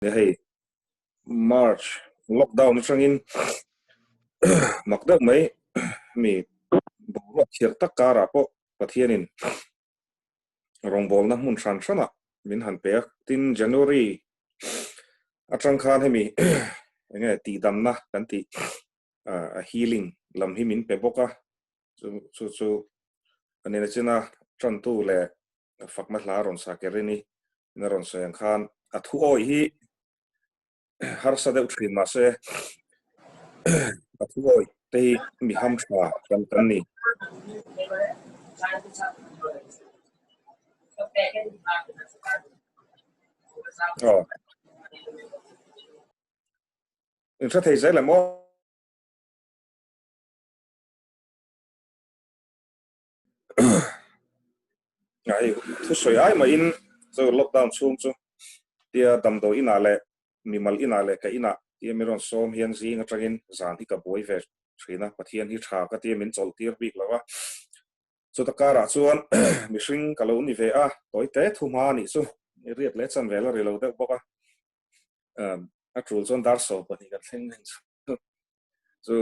Hei March lockdown atangin mak deuh mai mi boruak thiar tak karah pawh Pathianin rawngbawlna hmun hran hranah min han pe a. Tin, January atang khan hemi enge tihdamna kan tih a healing lam hi min pe bawk a. Chu chu chu a nena china tantu leh fakna hla rawn sa Kerini in a rawn sawi ang khan a thu awih hi harsa deuh thin mahse a thu awih te hi mi ham tha kan kan ni. Aw. In hre thei zel em aw? Hei thusawi ai mahin chu lockdown chhung chu tia damdawi inah leh mimal inah leh ka inah tia min rawn sawm hian zing atangin zan hi ka buai ve thin a, Pathian hi tha ka tia min chawlh tir bik lo a. Chuta karah chuan mihring ka lo ni ve a, tawi te thu hma anih chu riat leh chan vel a ri lo deuh bawk a. A tul chuan dar 12 kan thleng reng chu chu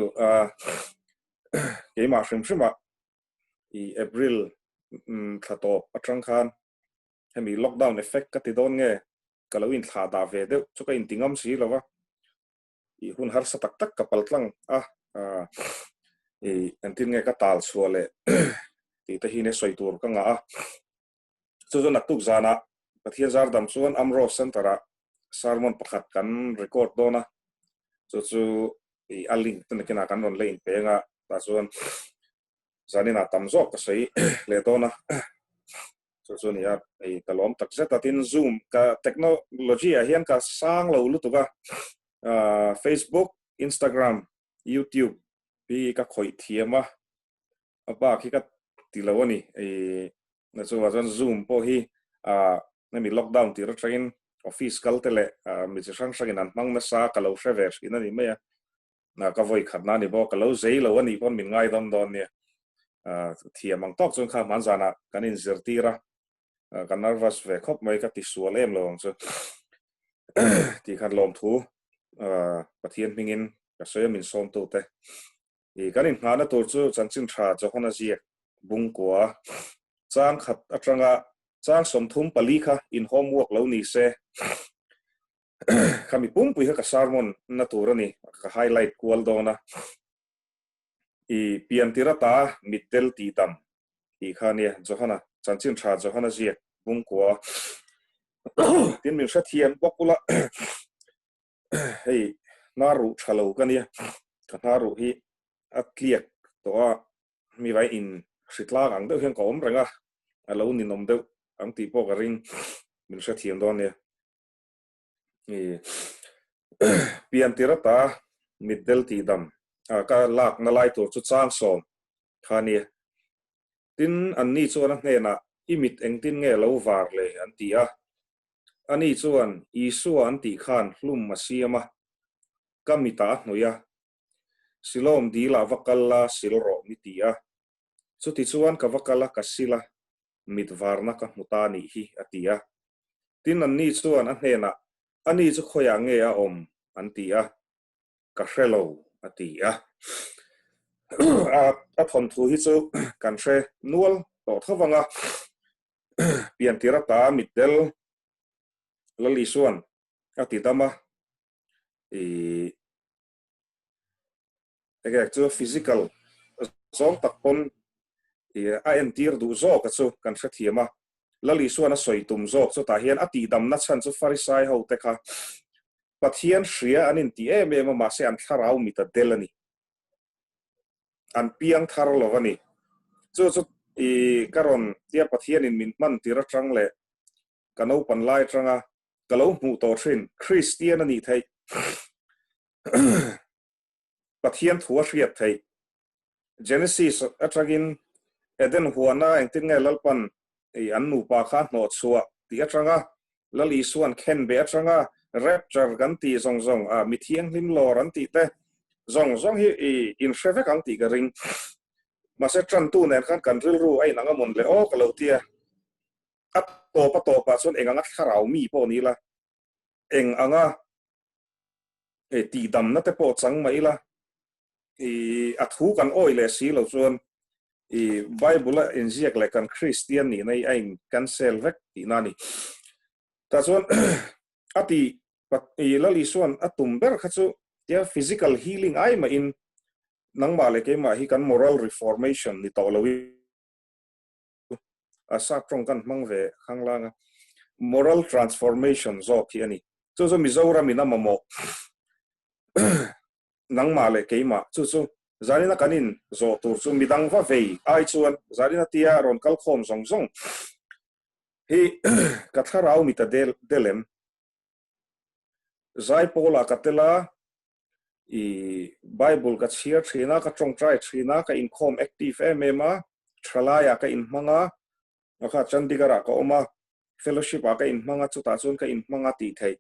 keimah hrim hrimah i April thla tawp atang khan hemi lockdown effect ka ti dawn nge ka lo inthlah dah ve deuh chu ka inti ngam si lova i hun harsa tak tak ka pal tlang a i engtin nge ka tal chhuah leh tih te hi ne sawi tur ka ngah a. Chu chu naktuk zanah Pathian zar dam chuan Amro Centre-ah sermon pakhat kan record dawn a, chu chu i a link te nakinah kan rawn la inpeng a, tah chuan zaninah tam zawk ka sawi leh dawn a, chu chu a ni a, i ka lawm tak zet a, tin Zoom ka technology ah hian ka sang lo lutuk a, Facebook, Instagram, YouTube hi ka khawih thiam a, a bak hi ka ti lo a ni i na chuvah chuan zoom pawh hi ah hemi lockdown tir atangin office kal te leh ah mi chi hrang hrangin an hmang nasa ka lo hre ve thin a ni mai a na ka vawi khat na a ni bawk ka lo zei lo a nih pawn min ngai dawn dawn nia ah thiam ang tawk chuan kha hman zanah kan inzirtir a ka nervous ve khawp mai ka ti sual em lo ang chu tih khan lawmthu ah Pathian hmingin ka sawi a min sawmtu te I kan inhnahna tur chu chanchin tha Johana ziak bungkua chang khat atanga chang 34 kha in homework lo ni se. Khami pumpui kha ka sermon na tur a ni, ka highlight kual dawn a. I piantir ata mitdel tihdam tih kha a nia, Johana chanchin tha Johana ziak bungkua tin min hrethiam bawk ula. Hei hnar ruh tha lo ka nia, ka hnar ruh hi a tliak tawh a, mi vai in hritlang ang deuh hian ka awm reng a, a lo ninawm deuh ang tih pawh ka ring, min hrethiam dawn nia. I pian tir ata mitdel tihdam ka lakna lai tur chu chang sawm kha nia. Tin, anni chuan a hnenah, I mit engtin nge lo var le? an ti a. Ani chuan, Isua an tih khan hlum a siam a, ka mitah a hnawih a. Silawm dilah va kal la, sil rawh, mi ti a. Chutichuan ka va kal a, ka sil a, mit varna ka hmu ta nih hi, a ti a. Tin, anni chuan a hnenah, Ani chu khawiah nge a awm? an ti a. Ka hre lo, a ti a. A thawnthu hi chu kan hre nual tawh tho vang a, piantir ata mitdel Lal Isuan a ti dam a, i enge chu physical zawng tak pawn i a entir duh zawk a chu kan hrethiam a. Lal Isuan a sawi tum zawk chu tah hian a tihdamna chhan chu Farisai ho te kha Pathian hria an inti em em a, mahse an thlarau mit a del a ni. An piang thar lo a ni. Chu chu i ka rawn tia Pathianin min hman tir atang leh ka naupan lai atanga ka lo hmuh tawh thin Kristian a nih theih. Pathian thu a hriat theih. Genesis atangin Eden huana engtin nge Lalpan i an nupa kha hnawh chhuah tih atanga Lal Isuan khen be atanga rapture kan tih zawng zawng a mi thianghlim lawr an tih te zawng zawng hi i inhre vek ang tih ka ring. Mahse tantu nen khan kan rilru a inang a mawn le aw ka lo tia. A tawp a tawpah chuan eng anga thlarau mi pawh ni la. Eng anga e tihdamna te pawh chang mah ila, i a thu kan awih leh si lo chuan i Bible a inziak leh kan Kristian nihna hi a in cancel vek tihna a ni. Tah chuan a ti i Lal Isua'n a tum ber kha chu tia physical healing ai mahin nangmah leh keimah hi kan moral reformation ni tawh loin, a sap tawng kan hmang ve khanglang a, moral transformation zawk hi a ni. Chu chu Mizoram in a mamawh nangmah leh keimah chu chu zanina kan in zawh tur chu midang va vei ai chuan zanina tia rawn kal khawm zawng zawng hi ka thlarau mita del delem Zaipawl ah ka tel a, i Bible ka chhiar thin a, ka tawngtai thin a, ka inkhawm active em em a, thalai ah ka inhmang a, kha Chandigarh ah ka awm a, fellowship ah ka inhmang a, chutah chuan ka inhmang a tih theih.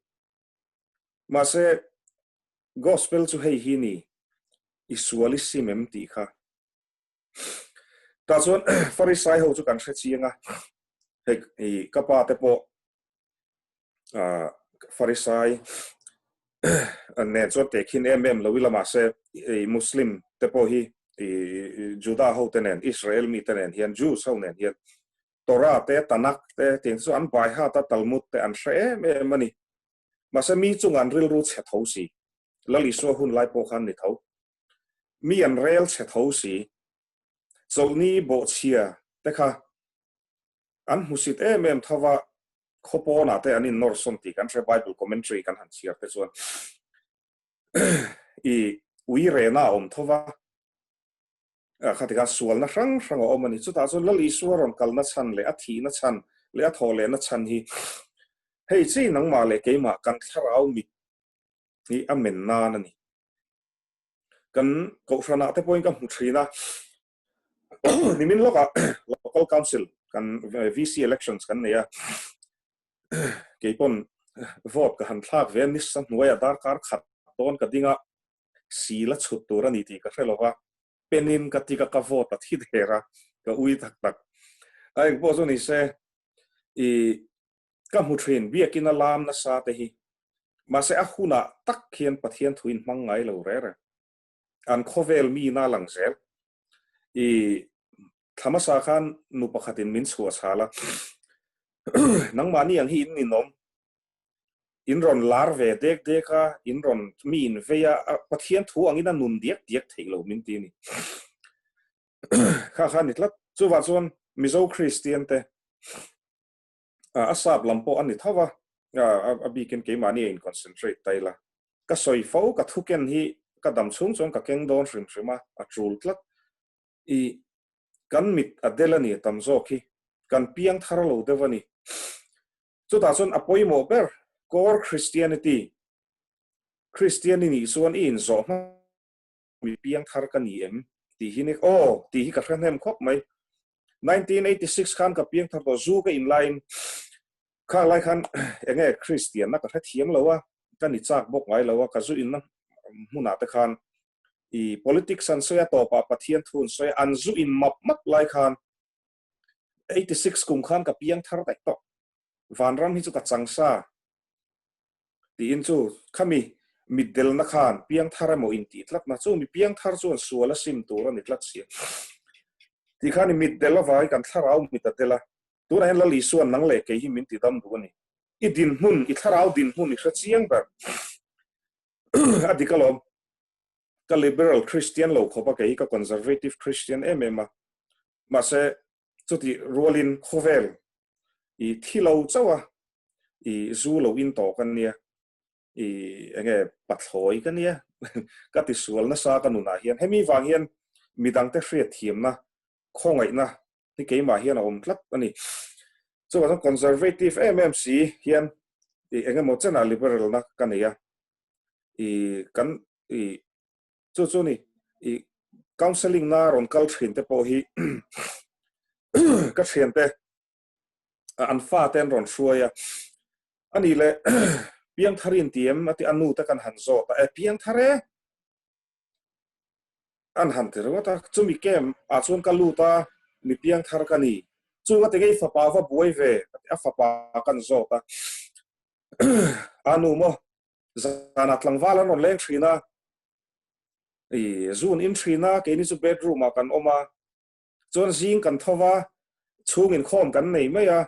Mahse, Gospel chu hei hi ni, i sual i sim em tih kha. Tah chuan Farisai ho chu kan hre chiang a, hei i ka pa te pawh Farisai nen chuan tehkhin em em lo ila mahse i Muslim te pawh hi i Juda ho te nen Israel mi te nen hian Jews ho nen hian Torah te Tanakh te tiang te chu an bai hat a Talmud te an hre em em a ni. Mahse mi chunga an rilru chhe tho si. Lal Isua hun lai pawh khan ni tho. Mi an rel chhe tho si. Chawlhni bawhchhia te kha an hmusit em em tho va, khaw pawnah te an innawr sawn tih kan hre Bible commentary kan han chhiar te chuan i ui rena a awm tho va, khati khan sualna hrang hrang a awm a ni. Chutah chuan Lal Isua rawn kalna chhan leh a thihna chhan leh a thawh lehna chhan hi hei chi nangmah leh keimah kan thlarau mit hi a men nan a ni. Kan kohhranah te pawhin ka hmu thin a, nimin lawkah local council kan VC elections kan nei a, keipawn vote ka han thlak ve a, nisa hnuaiah darkar khat dawn ka ding a, sil a chhut tur a ni tih ka hre lo va, pen-in ka tik a, ka vote a thi der a, ka ui tak tak. A engpawh chu ni se, i Ka hmu thin, biakina lam nasa te hi. Mahse a hunah tak hian Pathian thu in hmang ngai lo rere. An khawvel mi na lang zel. I thla hmasa khan nu pakhatin min chhuah chhal a, nangmahni ang hi in ninawm, in rawn lar ve dek dek a, in rawn mi in vei a, Pathian thu angin a nun diak diak theih lo min ti a ni. Kha kha a ni tlat. Chuvah chuan Mizo Kristian te a sap lam pawh a ni tho va, a bikin keimahni a in concentrate ta ila. Ka sawi fo, ka thu ken hi ka dam chhung chuan ka keng dawn hrim hrim a, a tul tlat. I kan mit a del a ni tam zawk hi, kan piang thar lo deuh a ni. Chutah chuan a pawimawh ber core Christianity, Christian i nih chuan i inzawh hma mi piang thar ka ni em tih hi ni, aw tih hi ka hre hnem khawp mai. 1986 khan ka piang thar tawh zu ka in laiin khang lai khan enge Christian na ka hre thiam lo a ka ni chak bawk ngai lo a ka zu in na hmunah te khan i politics an sawi a tawpah Pathian thu an sawi a an zu in map map lai khan 86 kum khan ka piang thar daih tawh vanram hi chu ka chang sa Tiin chu khami mitdelna khan piangthar emaw intih tlatna chu mi piangthar chuan sual a sim tur a ni tlat si. Tih khan i mitdel avangin kan thlarau mit a tel a, tunah hian Lal Isua'n nang leh kei hi min ti dam duh a ni. I dinhmun, i thlarau dinhmun i hre chiang ber. A dik alawm. Ka liberal Christian lo khawp a, kei hi ka conservative Christian em em a. Mahse, Chutih rualin khawvel i thi lo chauh a, i zu lo in tawh ka nia, i enge pathlawi ka nia, ka ti sual nasa ka nunah hian. Hemi vang hian midangte hriatthiamna, khawngaihna hi keimah hian a awm tlat a ni. Chuvang chuan conservative em em si hian i engemaw chenah liberal na ka nei a, i kan i Chu chu ni, i counselling na rawn kal thin te pawh hi ka thian te an fa te an rawn hruai a, ani leh piangthar in ti em a ti a nu te kan han zawt a, e piangthar e an han ti ringawt a, chumi camp ah chuan ka lut a, mi piangthar ka ni, chu ka ti ngei fapa va buai ve a ti a fapa kan zawt a. A nu maw zanah tlangval an rawn leng thin a, i zun in thin a, keini chu bedroom ah kan awm a, chuan zing kan tho va, chhung inkhawm kan nei mai a,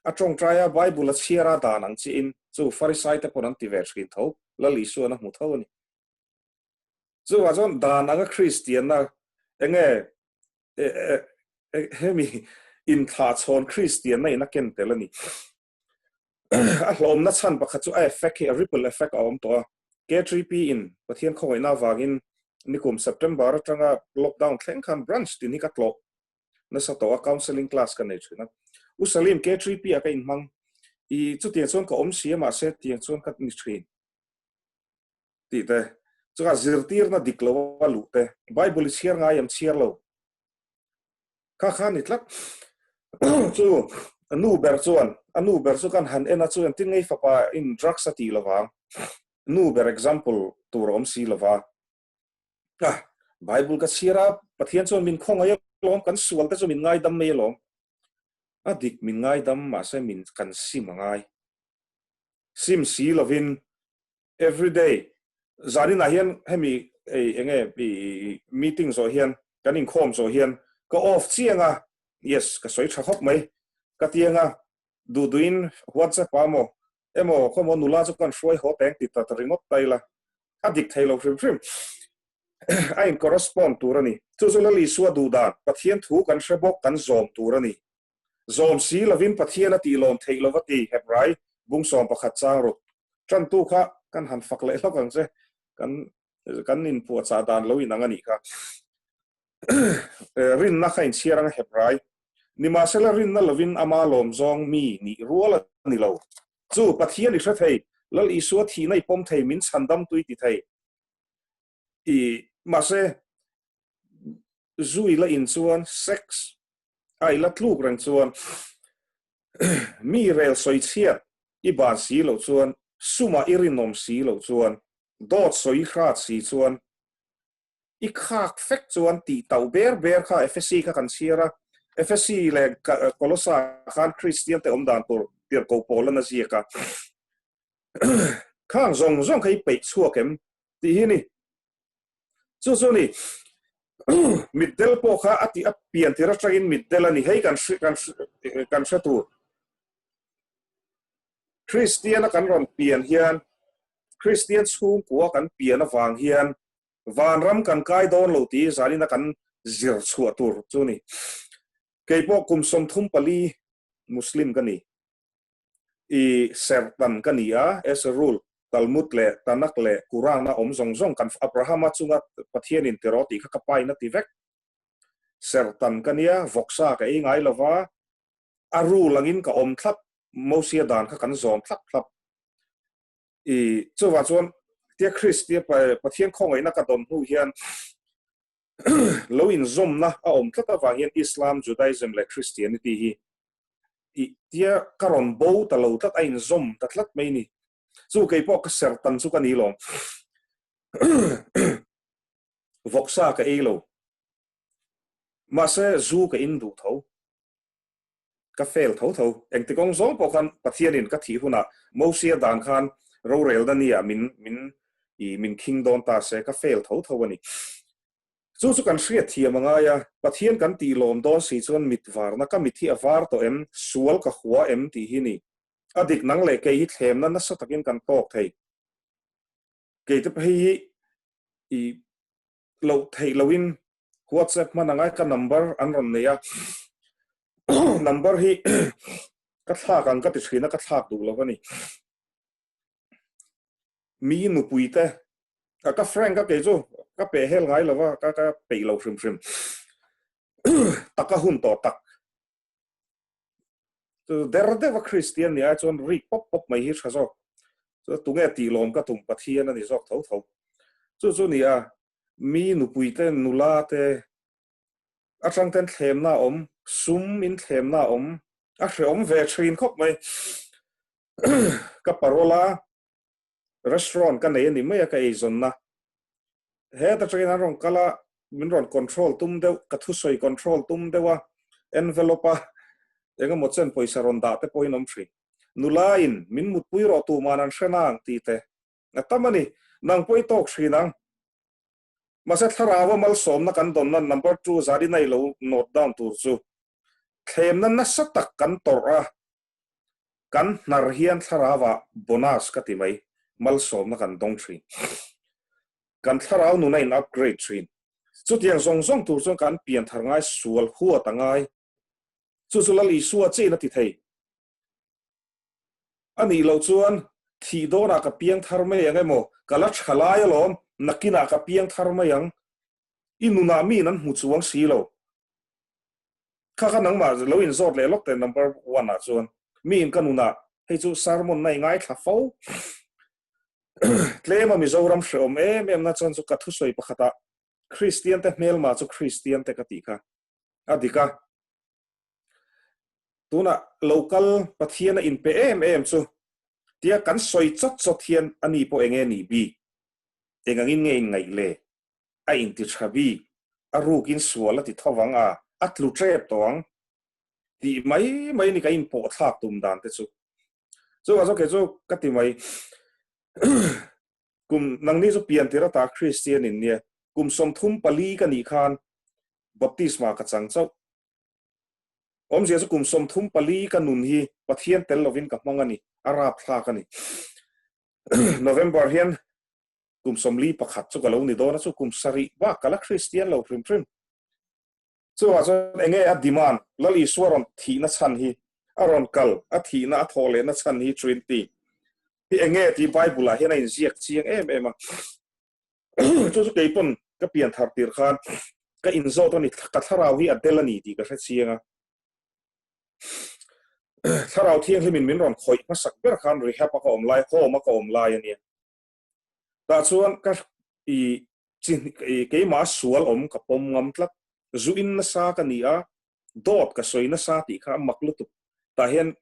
a tawngtai a, Bible a chhiar a dan ang chiin chu Farisai te pawn an ti ve thin tho, Lal Isuan a hmu tho a ni. Chuvah chuan dan anga Kristianna enge hemi inthlahchhawn Kristianna in a ken tel a ni. A hlawmna chhan pakhat chu a effect hi a ripple effect a awm tawh a. K3P in Pathian khawngaihna avangin nikum September atanga lockdown thleng khan branch tin hi ka tlawh nasa tawh a, counselling class ka nei thin a. U Salim K3P ah ka inhmang i chutiang chuan ka awm si a mahse tiang chuan ka ni thin. Tih te, chutah zirtirna dik lo a luh te, Bible i chhiar ngai em chhiar lo kha kha ni tlat. Chu a nu ber chuan, a nu ber chu kan han en a chu engtin ngei fapa in drugs a tih lovang, nu ber example tur a awm si lova. Ah, Bible ka chhiar a, Pathian chuan min khawngaih alawm, kan sual te chu min ngaidam mai alawm. A dik min ngaidam mahse min kan sim a ngai. Sim si lovin Everyday, zaninah hian hemi ei enge i meeting zawh hian kan inkhawm zawh hian ka off chiang a, yes ka sawi tha khawp mai ka ti anga duh duhin WhatsApp ah maw emaw khawmaw nula chu kan hruai haw teng ti ta ringawt ta ila a dik thei lo hrim hrim a in correspond tur a ni. Chu chu Lal Isua duh dan Pathian thu kan hre bawk kan zawm tur a ni. Zawm si lovin Pathian a tih lawm theih lova ti Hebrai bung 11 chang ruk tantu kha kan han fak leh hlawk ang che. Kan kan inpuahchah dan lo inang a nih kha. Rinna kha inchhiar anga Hebrai nimahsela rinna lovin ama lawm zawng mi nih rual a ni lo. Chu Pathian i hre thei, Lal Isua thihna i pawm thei, min chhandam tui ti thei. I mahse zui la in chuan sex a i la tluk reng chuan mi rel sawi chhiat i ban si loh chuan sumah i rinawm si loh chuan dawt sawi hrat si chuan i khak fek chuan tih tauh ber ber kha Efesi kha kan chhiar a Efesi leh Kolosa khan Kristian te awm dan tur tirhkoh pawl a na ziak a khang zawng zawng kha i peih chhuak em tih hi ni. Chu chu ni mitdel pawh kha a tih a pian tir atangin mitdel a ni hei kan hre kan kan hre tur. Kristian a kan rawn pian hian Kristian chhungkua kan pian avang hian vanram kan kai dawn lo tih zanin a kan zir chhuah tur chu ni. Kei pawh kum 34 Muslim ka ni. I serhtan ka ni a, as a rule, Talmud leh Tanakh leh Quran a awm zawng zawng kan Abrahama chunga Pathianin ti rawh tih kha ka pain a ti vek. Serhtan ka nia, vawksa ka ei ngai lova, a rule angin ka awm thlap, Mosia dan kha kan zawm thlap thlap. I chuvang chuan tia Kristia Pathian khawngaihna ka dawn hnu hian lo inzawmna a awm tlat avang hian Islam, Judaism leh Christianity hi i tia ka rawn bo ta lo tlat a inzawm ta tlat mai ni. Chu kei pawh ka sertan chu ka ni lawm. Vawksa ka ei lo. Mahse zu ka in duh tho. Ka fail tho tho. Engti kawng zawng pawh khan Pathianin ka thih hunah Mosia dan khan rorelna nia min min i min khing dawn ta se ka fail tho tho a ni. Chu chu kan hriat thiam a ngai a, Pathian kan tih lawm dawn si chuan mit varna ka mit hi a var tawh em, sual ka hua em tih hi ni. A dik nang leh kei hi thlemna nasa takin kan tawk thei. Kei te phei hi i loh theih loin WhatsApp hman a ngai ka number an rawn nei a, number hi ka thlak ang ka ti thin a, ka thlak duh lo a ni. Mi nupui te ka frank a kei chu ka pe hel ngai lova ka ka peih lo hrim hrim taka hun tawh tak chu der deuh a Kristian ni ai chuan rik pawp pawp mai hi tha zawk chu tunge tih lawm ka tum Pathian a ni zawk tho tho chu chu ni a mi nupui te nula te atang ten thlemna awm sum in thlemna awm a hreawm ve thin khawp mai ka parole a restaurant ka nei a ni mai a ka eizawnna heta tangin an rawn kal a min rawn control tum deuh ka thusawi control tum deuh a envelope a engemaw chen pawisa rawn dah te pawhin awm thin. Nula in min mutpui rawh tuman an hre nang tih te a tam a ni. Nang pawh i tawk thin ang. Mahse thlaraua malsawmna kan dawnna number two zat in a i lo note down tur chu thlemna nasa tak kan tawrh a, kan hnar hian thlarauah bonus ka ti mai, malsawmna kan dawng thin. Kan thlarau nun a in upgrade thin. Chutiang zawng zawng tur chuan kan pianthar ngai sual huat a ngai. Chu chu Lal Isua chiin a ti thei. A nih loh chuan thih dawnah ka piang thar mai ang emaw, ka la tha lai alawm, nakinah ka piang thar mai ang. I nunah miin an hmu chuang si lo. Kha kha nangmah lo inzawt leh lawk teh number one ah chuan miin ka nunah hei chu sermon na i ngaithla fo. Tlema Mizoram hreawm em em na chuan chu ka thusawi pakhatah Kristian te hmelma chu Kristian te ka tih kha a dik a. Tunah local Pathian a inpe em em chu tia kan sawi chawt chawt hian a ni pawh eng nge nih bik? Eng angin nge inngaih le? A inti tha bik, a rukin sual a ti tho vang a, a tlu tep tawh ang tih mai mai ni ka inpawh thlak tum dan te chu. Chuvang chuan kei chu ka ti mai kum nangni chu pian tir ata Kristian in nia, kum 34 ka nih khan baptisma ka chang chauh. Awmzia chu kum 34 ka nun hi Pathian tel lovin ka hmang a ni, a rapthlak a ni. November hian kum 41 chu ka lo ni dawn a, chu kum 7 bak ka la Kristian lo hrim hrim. Chuvah chuan enge a demand, Lal Isua rawn thihna chhan hi, a rawn kal, a thihna, a thawh lehna chhan hi Trinity hi enge tih Bible ah hian a inziak chiang em em a. Chu chu kei pawn ka pian thar tir khan ka inzawt a ni, ka thlarau hi a del a ni tih ka hre chiang a. Thlarau thianghlimin min rawn khawih hmasak ber khan rehab a ka awm lai, home a ka awm lai a nia. Tah chuan ka i chi i keimah sual awm ka pawm ngam tlat. Zu in nasa ka ni a, dawt ka sawi nasa tih kha a mak lutuk. Tah hian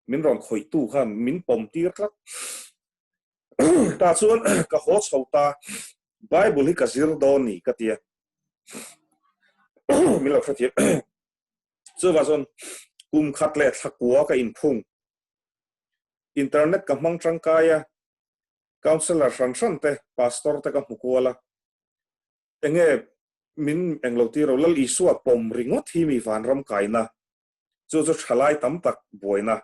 min rawn khawihtu khan min pawm tir tlat. Tah chuan ka haw chho ta, Bible hi ka zir dawn ni ka tia. Min lo hrethiam. Chuvah chuan kum khat leh thla kua ka inphung. Internet ka hmang tangkai a, Councillor hran hran te, Pastor te ka hmu kual a, enge min englo tir lo, Lal Isua pawm ringawt hi mi vanram kaina, chu chu thalai tam tak buaina.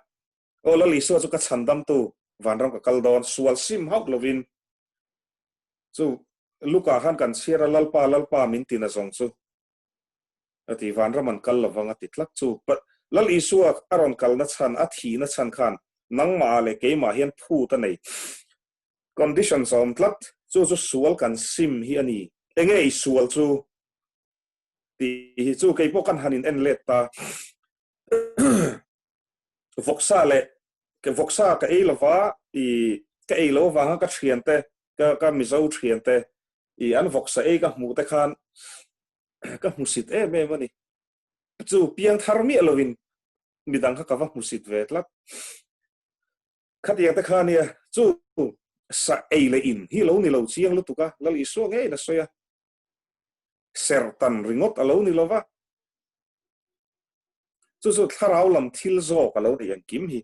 Aw Lal Isua chu ka chhandamtu, vanram ka kal dawn, sual sim hauh lovin chu Luka khan kan chhiar a, Lalpa, Lalpa min tina zawng chu a ti, vanram an kal lovang a ti tlat chu. Lal Isua a rawn kalna chhan, a thihna chhan khan nangmah ah leh keimah hian phut a nei. Conditions a awm tlat, chu chu sual kan sim hi a ni. Enge i sual chu tih hi chu keipawh kan han in en let ta. Vawksa leh vawksa ka ei lova i ka ei lo avanga ka thiante ka ka Mizo thiante i an vawksa ei ka hmuh te khan ka hmusit em em a ni. Chu piang thar miah lovin midang kha ka va hmusit ve tlat. Khatiang te kha nia chu sa ei leh in hi lo ni lo chiang lutuk a, Lal Isua ngeiin a sawi a. Sertan ringawt a lo ni lova. Chu chu thlarau lam thil zawk a lo ni engkim hi.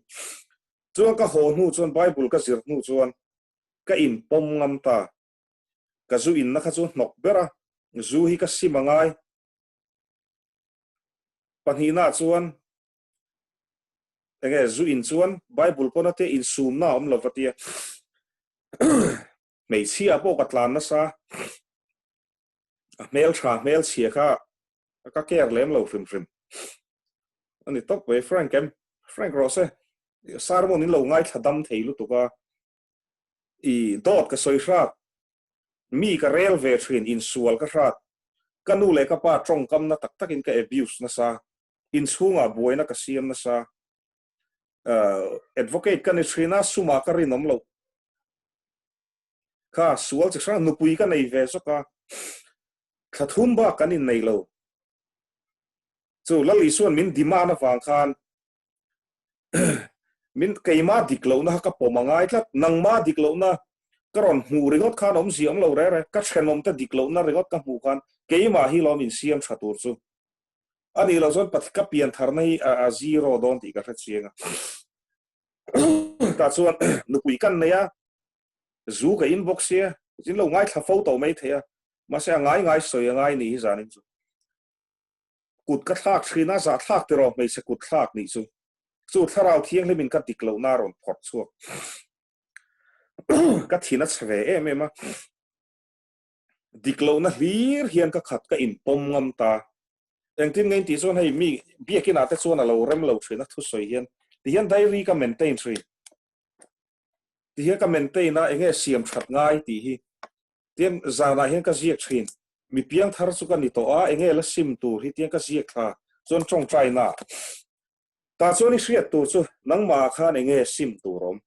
Chuan ka haw hnu chuan Bible ka zir hnu chuan ka inpawm ngam ta. Ka zu inna kha chu hnawk ber a, zu hi ka sim a ngai. Pahnihnaah chuan enge zu in chuan Bible pawna te insumna a awm lo va tia. Hmeichhia pawh ka tlan nasa. A hmeltha hmelchhia kha ka care lem lo hrim hrim. A ni tawp mai Frank em? Frank rawh se. Sermon in lo ngaithla dam thei lutuk a. I dawt ka sawi hrat, mi ka rel ve thin, insual ka hrat, ka nu leh ka pa tawngkamna tak takin ka abuse nasa, inchhungah buaina ka siam nasa, advocate ka ni thin a, sumah ka rinawm loh kha sual chi hrang nupui ka nei ve zawk a, thla thum bak kan innei lo. Chu Lal Isuan min demand avang khan min keima dik lohna kha ka pawm a ngai tlat, nangma dik lohna ka rawn hmuh ringawt khan awmzia awm lo reh reh, ka thenawmte dik lohna ringawt ka hmuh khan keimah hi lawm insiam tha tur chu a nih loh chuan ka pian tharna hi a zero dawn tih ka hre chiang a. Tah chuan nupui kan nei a, zu ka in bawk sia, in lo ngaithla fo tawh mai thei a, mahse a ngai ngai sawi a ngai ni hi zanin chu. Kut ka thlak thin a, zah thlak tiraw hmeichhe kut thlak nih chu. Chu thlarau thianghlim in ka dik lohna a rawn phawrh chhuak. Ka thin a chhe ve em em a. Dik lohna hlir hian ka khat ka inpawm ngam ta. Engtin nge intih chuan hei mi biakinah te chuan a lo rem lo thin a thusawi hian tihian diary ka maintain thin. Tihian ka maintain a enge siam that ngai tih hi tian zanah hian ka ziak thin. Mi piang thar chu ka ni tawh a enge la sim tur hi tian ka ziak thla chuan tawngtaina tah chuan i hriat tur chu nangmah khan enge sim tur awm.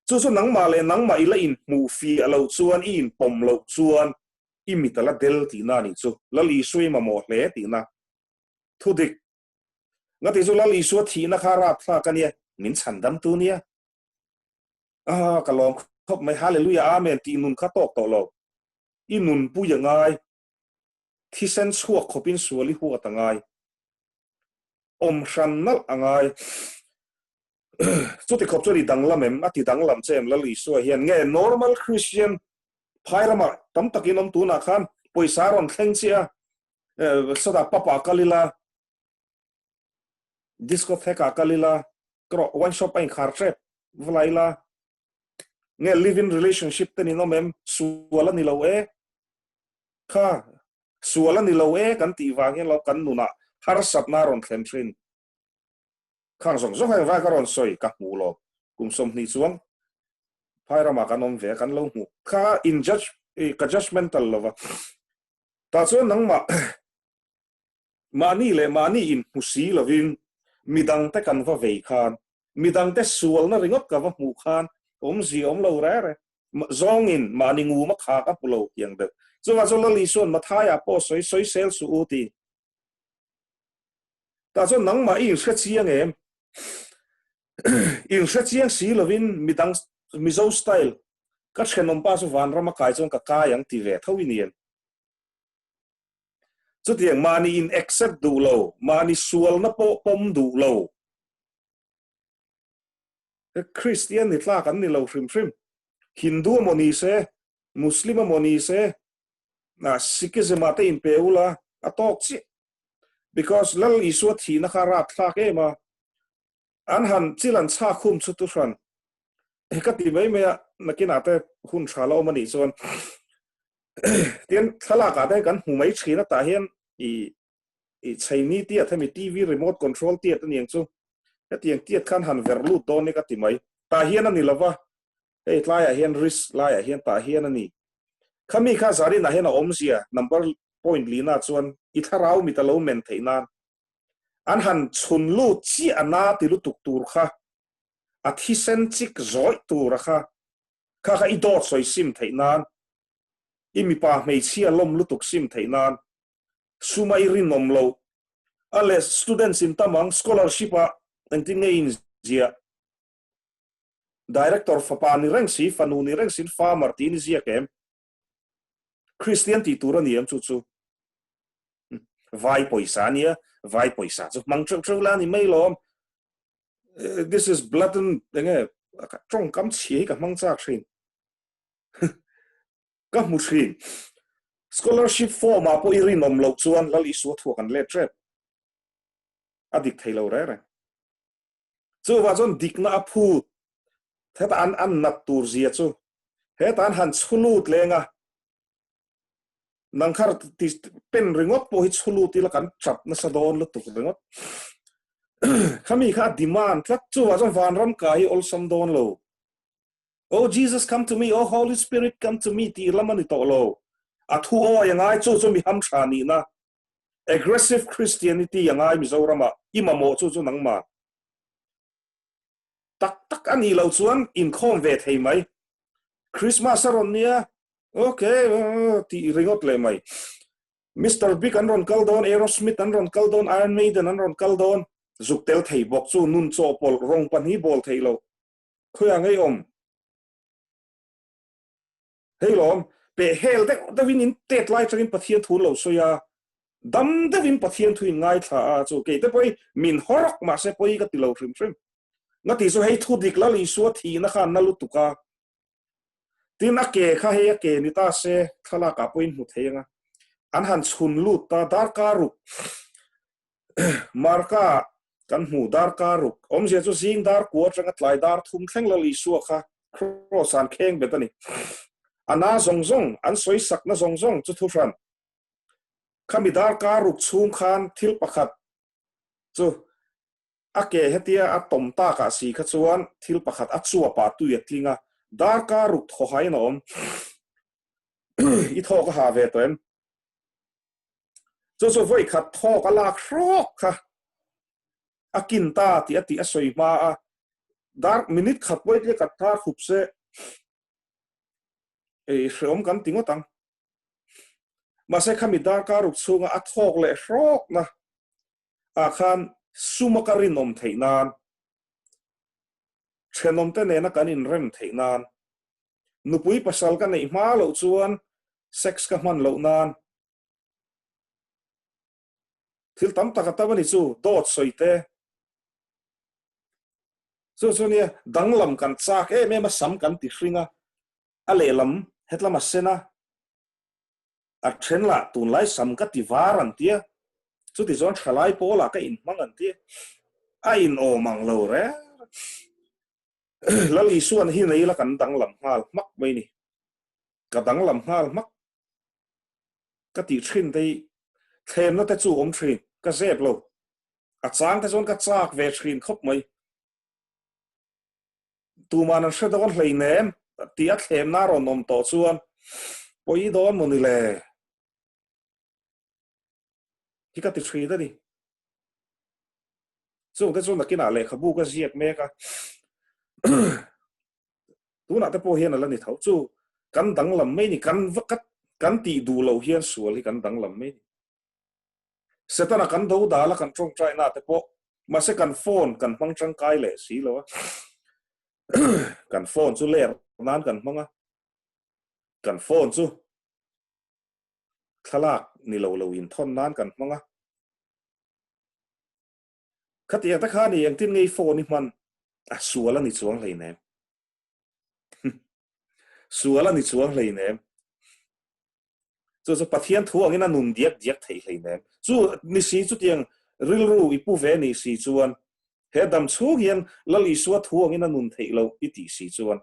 Chu chu nangmah leh nangmah i la inhmuh fiah loh chuan, i inpawm loh chuan i mit a la del tihna a nih chu. Lal Isua i mamawh hle tihna. Thudik. Ngati chu Lal Isua thihna kha rapthlak a nia, min chhandamtu nia. Ah, ka lawm khawp mai, Hallelujah, Amen tih nun kha tawk tawh lo. I nunpui a ngai. Thisen chhuak khawpin sual i huat a ngai. Awm hran nalh a ngai. Chuti khawp chuan i danglam em? A ti danglam che em Lal Isua hian nge normal Christian phai ramah tam takin awm tunah khan pawisa a rawn thleng chiah a, sawtah pub ah kal ila, discotheque ah kal ila, ka rawh wine shop a inkhar tep va ila, nge live in relationship te nin awm em? Sual a ni lo e. Kha sual a ni lo e kan tih vang hian lo kan nunah harsatna a rawn thlen thin. Khang zawng zawng heng vai ka rawn sawi ka hmuh lo. Kum 20 chuan phai ramah kan awm ve a, kan lo hmuh. Kha in judge, ka judgemental lova. Tah chuan nangmah mahni leh mahni inhmu si lovin midangte kan va vei khan, midangte sualna ringawt ka va hmuh khan awmzia awm lo re re. Zawngin mahni nguma kha ka hmu lo tiang deuh. Chuvang chuan Lal Isua'n Mathaia pawh sawi sawisel suh u ti. Tah chuan nangmah i inhre chiang em? Inhre chiang si lovin midang Mizo style ka thenawm pa chu vanram a kai chuan ka kai ang ti ve tho i ni em? Chutiang mahni in accept duh lo, mahni sualna pawh pawm duh lo. Kristian ni tlak an ni lo hrim hrim. Hindu emaw ni se, Muslim emaw ni se, Sikhism ah te inpe ula a tawk chiah. Because Lal Isua thihna kha rapthlak em a, an han chil an chhak hum chu tu hran. He ka ti mai mai a, nakinah te hun tha la awm a nih chuan tian thlalak ah te kan hmu mai thin a tah hian i i chheini tiat hemi TV remote control tiat a niang chu hetiang tiat khan han ver lut dawn ni ka ti mai. Tah hian a ni lova, hei tlaiah hian risk laiah hian tah hian a ni. Khami kha zarinah hian a awmzia number point lina chuan i thlarau mit a lo men theih nan an han chhun lut chiah a na ti lutuk tur kha a thisen chik zawih tur a kha kha kha i dawt sawi sim theih nan i mipa hmeichhia lawm lutuk sim theih nan suma i rinawm lo a leh students in tam ang scholarship ah engtin nge in ziah Director fapa ni reng si, fanu ni reng siin farmer tiin i ziak em? Kristian tih tur a ni em chu chu? Vai pawisa a nia, vai pawisa chu hmang teuh teuh la a ni mai lawm. This is blatant enge tawngkam chhia hi ka hmang chak thin. Ka hmu thin. Scholarship form ah pawh i rinawm loh chuan Lal Isua thuak an let tep. A dik thei lo reng reng. Chuvah chuan dikna a phut. Heta an an nat tur zia chu heta an han chhu lut leng a, nangkhar ti pen ringawt pawh hi chhu lut ila kan tap nasa dawn lutuk ringawt. Khami kha a demand tlat. Chuvah chuan vanram kai hi awlsam dawn lo. Oh Jesus come to me, oh Holy Spirit come to me tih lam a ni tawh lo. A thu awi a ngai chu chu mi hamtha nihna. Aggressive Christianity a ngai Mizoram ah i mamawh chu chu nangmah tak tak a nih loh chuan inkhawm ve thei mai. Christmas a rawn nia ok tih ringawt leh mai. Mister Big an rawn kal dawn, Aerosmith an rawn kal dawn, Iron Maiden an rawn kal dawn, zuk tel thei bawk chu nun chawhpawlh rawng pahnih bawl theih loh khawiah ngei awm. Hei lawm, peh hel deuh deuhin in tet lai atangin Pathian thu an lo sawi a, dam deuhin Pathian thu in ngaithla a, chu kei te pawh hi min hawrawk mahse pawi ka ti lo hrim hrim. Ngati chu hei thu dik Lal Isua thihna kha na lutuk a. Tin a ke kha hei a ke ni ta se thlalak ah pawhin hmu thei anga an han chhun lut ta darkar ruk Marka kan hmu darkar ruk awmzia chu zing dar kua atanga tlai dar thum thleng Lal Isua kha cross ah an kheng bet a ni. A na zawng zawng an sawi sakna zawng zawng chu thuhran khami darkar ruk chhung khan thil pakhat chu A ke hetia a tawm takah si kha chuan thil pakhat a chuap ah tui a tling a, darkar ruk thaw hain a awm. I thawk a ha ve tawh em? Chu chu vawi khat thawk a lak hrawk kha a kin ta tih a tih a sawi hma a, dar minute khat pawh i kat thar khup se ei hreawm kan ti ngawt ang. Mahse khami darkar ruk chhunga a thawk leh hrawkna ah khan suma ka rinawm theih nan, thenawmte nena kan inrem theih nan, nupui pasal ka neih hma loh chuan sex ka hman loh nan, thil tam tak a tam a ni chu, dawt sawi te. Chu chu nia danglam kan chak em em a, sam kan ti hring a, a lehlam hetlam a sen a, A then lah tunlai sam ka ti var an tia, chuti chuan thalai pawlah ka inhmang an tia, a inawm ang lo reng. Lal Isuan hi nei la kan danglam nghal hmak mai ni. Ka danglam nghal hmak ka tih thin te hi thlemna te chu awm thin, ka zep lo. A chang te chuan ka chak ve thin khawp mai. Tuman an hre dawn hleinem tih a thlemna a rawn awm tawh chuan pawi dawn maw ni le? Hi ka ti thin a ni. Chungte chu nakinah lehkhabu ka ziak mek a, tunah te pawh hian a la ni tho. Chu kan danglam mai ni, kan va kan tih duh loh hian sual hi kan danglam mai ni. Setana kan do dal a kan tawngtai na te pawh mahse kan phone kan hmang tangkai leh si lo a kan phone chu ler nan kan hmang a kan phone chu thlalak ni lo lo in thawn nan kan hmang a khatiang te kha ni engtin ngei phone i hman a sual a ni chuang hleinem sual a ni chuang hleinem Chu chu Pathian thu angin a nun diak diak theih hleinem. Chu ni si chutiang rilru i pu ve ni si chuan he dam chhung hian Lal Isua thu angin a nun theih loh i tih si chuan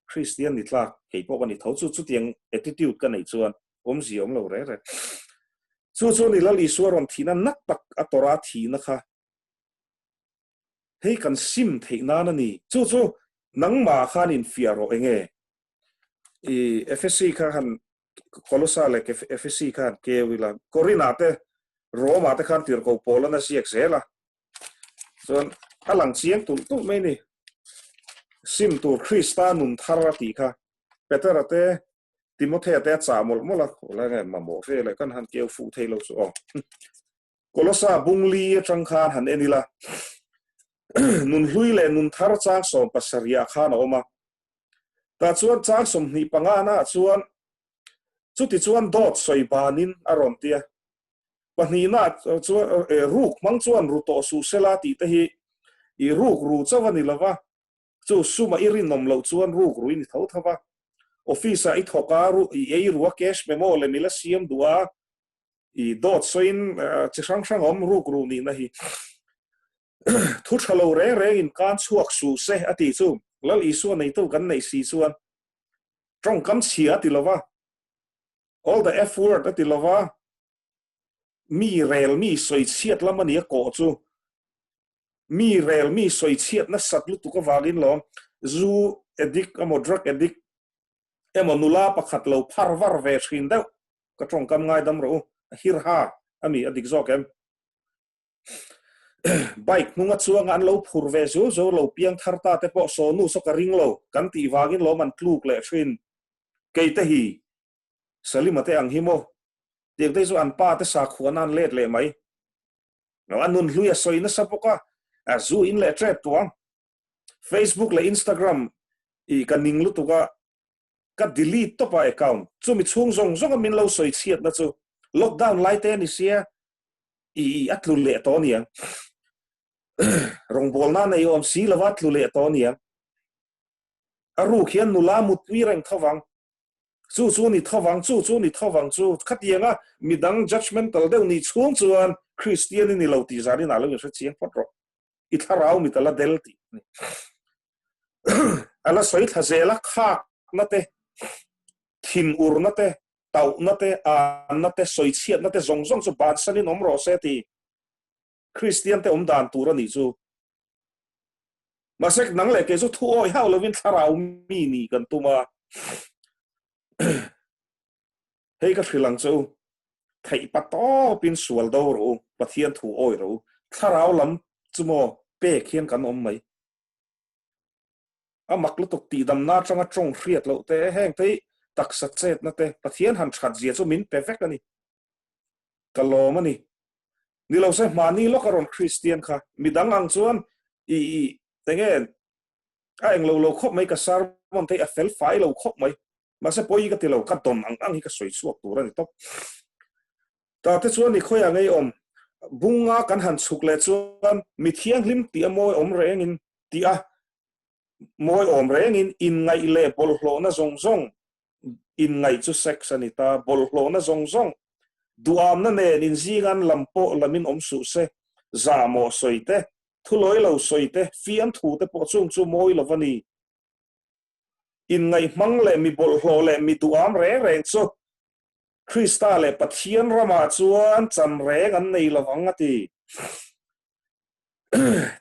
Kristian ni tlak kei pawh ka ni tho. Chu chutiang attitude ka neih chuan awmzia awm lo reng reng. Chu chu ni Lal Isua rawn thihna nak tak a tawrh a thihna kha hei kan sim theih nan a ni. Chu chu nangmah khan infiah rawh enge i Efesi kha han Kolosa leh Efesi kha han keu ila Korinah te Roma te khan tirhko pawl an a ziak zel a chuan a lang chiang tulh tulh mai ni sim tur Krista nun thar a tih kha Petera te Timothea te a chah mawlh mawlh a la nge mamawh ve leh kan han keu fuh thei lo chu aw Kolosa bungli atang khan han en ila nun hlui leh nun thar chang 17 ah khan a awm a. Tah chuan chang 25 na ah chuan chuti chuan dawt sawi banin a rawn ti a. Pahnihna ah chuan ruk hmang chuan ru tawh suh sela tih te hi i ruk ru chauh a ni lova, chu suma i rinawm loh chuan ruk ru i ni tho tho va. Office ah i thawk a, i ei ru a cash memo lem i la siam duh a, i dawt sawiin chi hrang hrang awm ruk ru nihna hi thu tha lo reng reng in kan chhuak suh se a tih chu Lal Isua neitu kan neih si chuan tawngkam chhia a ti lova, all the F word a ti lova, mi rel mi sawi chhiat lam a ni a kawh chu mi rel mi sawi chhiat nasat lutuk avangin lawm zu addict emaw drug addict emaw nula pakhat lo phar var ve thin deuh Ka tawngkam ngaidam rawh u, a hir ha a mi a dik zawk em? Bike hnunga chuanga an lo phur ve zo zo lo piang thar ta te pawh sawnu saw ka ring lo kan tih vangin lawm an tluk leh thin. Kei te hi Salima te ang hi maw? Tiang te hi chu an pa te sakhuana an let leh mai. A nun hlui a sawi nasa bawk a, a zu in leh tep tuang. Facebook leh Instagram i ka ning lutuk a, ka delete tawp a account chumi chhung zawng zawng a min lo sawi chhiat na chu lockdown lai te a ni sia i a tlu leh tawh ania. Rawngbawlna nei awm si lova tlu leh tawh aniang. A ruk hian nula mutpui reng tho vang. Chu chu ni tho vang, chu chu ni tho vang chu. Khatianga midang judgemental deuh nih chhung chuan Kristian i ni lo tih zanin ah lo inhre chiang phawt rawh. I thlarau mit a la del tih a ni. A la sawi thla zel a, khakna te, thinurna te, tauhna te, anna te, sawichhiatna te zawng zawng chu bansanin awm rawh se ti. Kristian te awm dan tur a nih chu. Mahse nang leh kei chu thu awi hauh lovin thlarau mi nih kan tum a. Hei ka hrilh ang che u, theih pa tawpin sual do rawh u, Pathian thu awi rawh u, thlarau lam chu maw pek hian kan awm mai. A mak lutuk tihdamna atanga tawng hriat loh te, heng te hi taksa chetna te, Pathian han that zia chu min pe vek a ni. Ka lawm a ni. Ni lo se hmani lawk a rawn Kristian kha midang ang chuan i i enge a englo lo khawp mai ka sermon te hi a fel fai lo khawp mai. Mahse pawi ka ti lo, ka dawn ang ang hi ka sawi chhuak tur a ni tawp. Ta te chuan ni khawiah ngei awm bunga kan han chhuk leh chuan mi thianghlim tih a mawi awm rengin tih a mawi awm rengin inngaih leh bawlhhlawhna zawng zawng inngaih chu sex a ni ta, bawlhhlawhna zawng zawng duhamna nen inzingan lam pawh lamin awm suh se, zahmawh sawi te, thulawi lo sawi te, fiamthu te pawh chung chu mawi lo va ni. Inngaihmang leh mi bawlhhlawh leh mi duham reng reng chu Krista leh Pathian ramah chuan chan reng an nei lo vang a ti.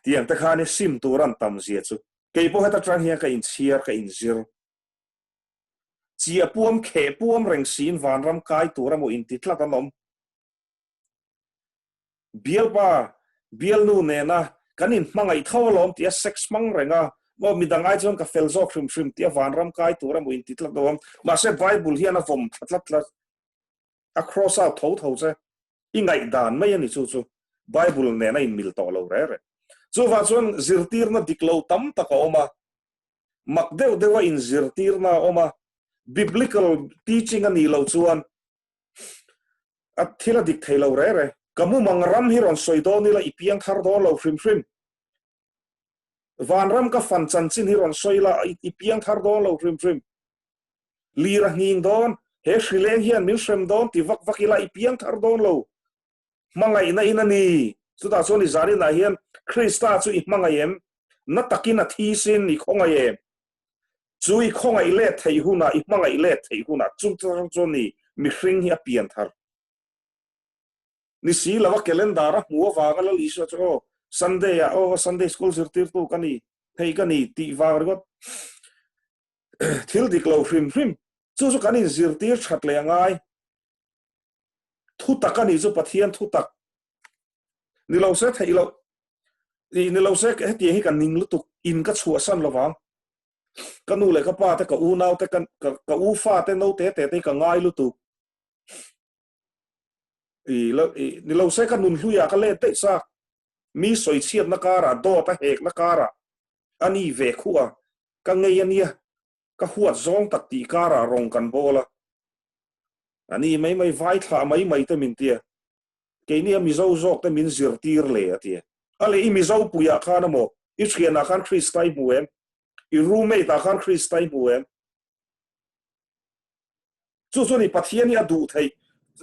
Tiang te khan i sim tur an tam zia chu kei pawh heta tang hian ka inchhiar ka inzir. Chiah puam kheh puam reng siin vanram kai tur emaw inti tlat an awm. Bialpa, bialnu nena kan inhmangaih tho alawm tih a sex hmang reng a, maw midang ai chuan ka fel zawk hrim hrim tih a vanram kai tur emaw inti tlat lo awm. Mahse Bible hian a vawm thla tlat tlat, a cross out tho tho che. I ngaihdan mai a ni chu chu. Bible nen a inmil tawh lo reh reh. Chuvang chuan zirtirna dik lo tam tak a awm a, mak deuh deuha inzirtirna a awm a, biblical teaching a nih loh chuan A thil a dik thei lo re re. Ka mumang ram hi rawn sawi dawn ila i piang thar dawn lo hrim hrim. Vanram ka fan chanchin hi rawn sawi ila i piang thar dawn lo hrim hrim. Lir a nghing dawn, he hrileng hian min hrem dawn ti vak vak ila i piang thar dawn lo. Hmangaihna in a ni. Chutah chuan i zaninah hian Krista chu i hmangaih em? Na takin a thi sin i khawngaih em? Chu i khawngaih let theih hunah, i hmangaih let theih hunah chu chuan ni mihring hi a pian thar. Ni si lova calendar a hmu avanga Lal Isua chu aw Sunday ah aw Sunday school zirtirtu ka ni, hei ka ni tih vang ringawt thil dik lo hrim hrim chu chu kan inzirtir that leh a ngai. Thutak a nih chu Pathian thutak ni lo se theih loh ni lo se hetiang hi ka ning lutuk in ka chhuahsan lovang ka nu leh ka pa te ka unau te ka ka u fa te no te te te ka ngai lutuk i lo i ni lo se ka nun hluia ka let daih sak mi sawi chhiat na kara dawt a hek na kara ani ve khu a ka ngei ania ka huat zawng tak tih karah rawng kan bawl a, a ni mai mai vai thlah mai mai te min tia, keini a Mizo zawk te min zirtir le a tia. A leh i Mizo puiah khan emaw, i thianah khan Krista i hmu em? I roommate ah khan Krista i hmu em? Chu chu ni Pathian hi a duh theih,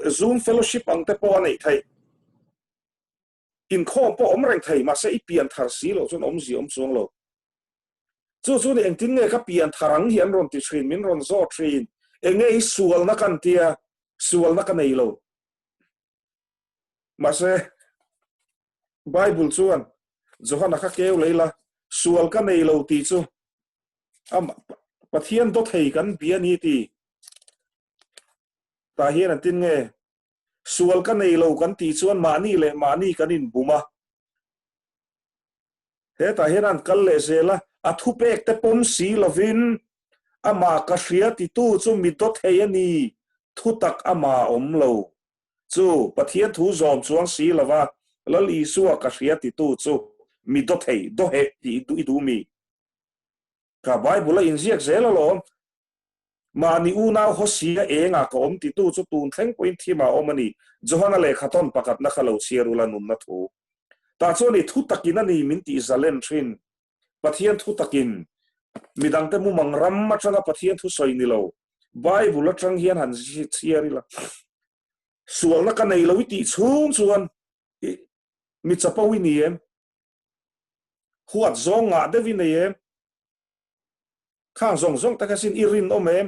Zoom fellowship ang te pawh a neih theih. Inkhawm pawh awm reng thei, mahse i pian thar si loh chuan awmzia awm chuang lo. Chu chu ni engtin nge ka pian thar ang hi an rawn ti thin, min rawn zawt thin. Enge i sualna kan tia, sualna ka nei lo. Mahse Bible chuan Johana kha keu lei la, sual ka nei lo tih chu Pathian dawthei kan bia ni ti. Tah hian an tin nge Sual ka nei lo kan tih chuan mahni leh mahni kan inbum a. Hetah hian an kal leh zel a, a thupek te pawm si lovin amah ka hria titu chu mi dawt thei a ni, thutak amah a awm lo. Chu Pathian thu zawm chuang si lova Lal Isua ka hria titu chu mi dawt thei, dawheh tih i duh mi? Ka Bible a inziak zel alawm. Mahni unau Hosea engah ka awm titu chu tun thleng pawhin thim ah awm a ni. Johana lehkha tawn pakhatna kha lo chhiar ula nunna thu. Tah chuan i thu takin a ni min tih zalen thin. Pathian thu takin midangte mumang ram atanga Pathian thu sawi ni lo, Bible atang hian han chhiar ila. Sualna ka nei lo i tih chhung chuan i mi chapo i ni em? Huat zawng ngah deuh i nei em? Khang zawng zawng tak asin i rinawm em?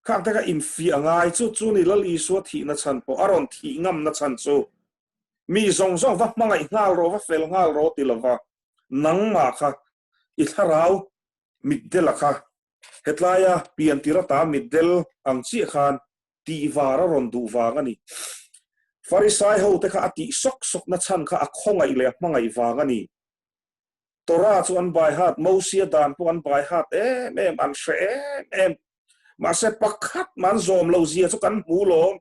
Khang te kha infiah ngai chu chu ni Lal Isua thihna chhan pawh a rawn thih ngamna chhan chu mi zawng zawng va hmangaih nghal rawh va fel nghal rawh ti lova nangmah kha i thlarau mitdela kha hetlaia piantir ata mitdel ang chiah khan tihvar a rawn duh vang a ni. Farisai ho te kha a tih sawk sawkna chhan kha a khawngaih leh a hmangaih vang a ni. Torah chu an bai hat, Mosia dan pawh an bai hat em em, an hre em em. Mahse pakhat mah an zawm lo zia chu kan hmu lawm.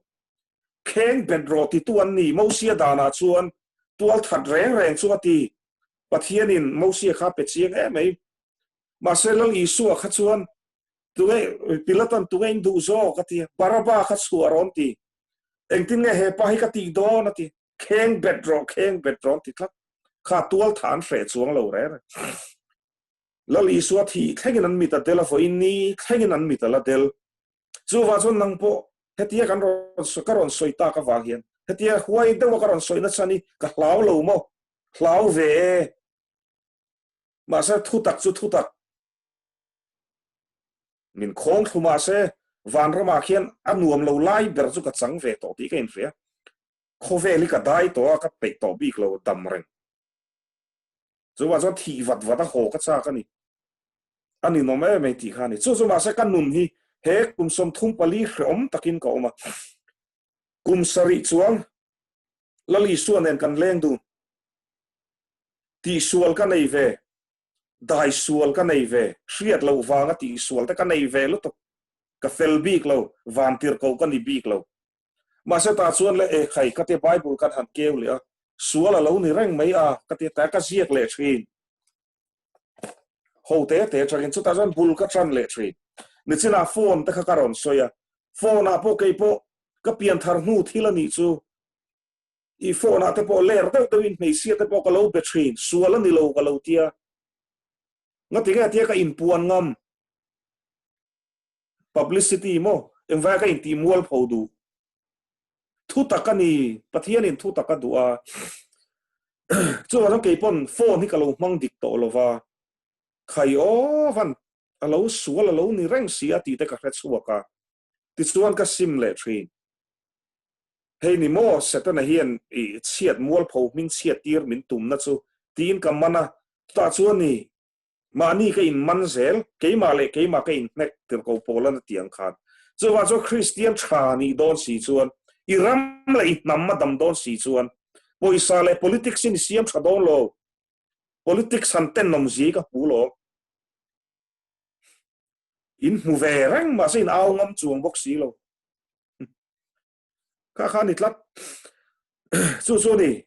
Kheng bet rawh titu an ni, Mosia danah chuan tual that reng reng chu a ti. Pathianin Mosia kha pe chiang em mai. Mahse Lal Isua kha chuan tunge Pilatan tunge in duh zawk a ti, Baraba kha chhuah rawn ti. Engtin nge he pa hi ka tih dawn a ti. Kheng bet rawh, kheng bet rawh an ti tlat. Kha tual tha an hreh chuang lo reng reng. Lal Isua thih thlengin an mit a del a, vawiin ni thlengin an mit a la del. Chuvah chuan nang pawh hetia kan rawn ka rawn sawi tak avang hian hetia huai deuha ka rawn sawi nachhan hi ka hlau lo maw? Hlau ve e. Mahse thutak chu thutak. Min khawng thlu mahse vanramah khian a nuam lo lai ber chu ka chang ve tawh tih ka inhria. Khawvel hi ka dai tawh a, ka peih tawh bik lo dam reng. Chuvah chuan thih vat vat a haw ka chak a ni. A ninawm em em tih kha a ni. Chu chu mahse ka nun hi he kum 34 hrehawm takin ka awm a. Kum sarih chuan Lal Isua nen kan leng dun. Tihsual ka nei ve, daisual ka nei ve, hriat loh vanga tihsual te ka nei ve lutuk. Ka fel bik lo, vantirhkoh ka ni bik lo. Mahse tah chuan le e khai ka tia Bible kan han keu leh a, sual a lo ni reng mai a ka tia ta ka ziak leh thin. Ho te te tangin chutah chuan bul ka tan leh thin. Nichinah phone te kha ka rawn sawi a, phone ah pawh kei pawh ka pian thar hnu thil a nih chu. I phone ah te pawh ler deuh deuhin hmeichhia te pawh ka lo be thin, sual a ni lo ka lo tia. Ngatinge tia ka inpuan ngam. Publicity maw? Engvai ka intih mual pho duh? Thu tak a ni, Pathianin thu tak a duh a. Chuvang chuan kei pawn phone hi ka lo hmang dik tawh lo va, khai aw van a lo sual a lo ni reng si a tih te ka hre chhuak a. Tichuan ka sim leh thin. Hei ni maw Setana hian i chhiat mual pho hming chhiat tir min tumna chu tiin ka man a, chutah chuan ni Mahni ka inman zel, keimah leh keimah ka inhnek tirh ko pawl a na ti ang khan. Chuvang chuan Kristian tha nih dawn si chuan, i ram leh i hnam a dam dawn si chuan, pawisa leh politics in i siam tha dawn lo. Politics han tenawm zi ka hmu lo. In hmu ve reng mahse in au ngam chuang bawk si lo. Kha kha ni tlat. Chu chu ni.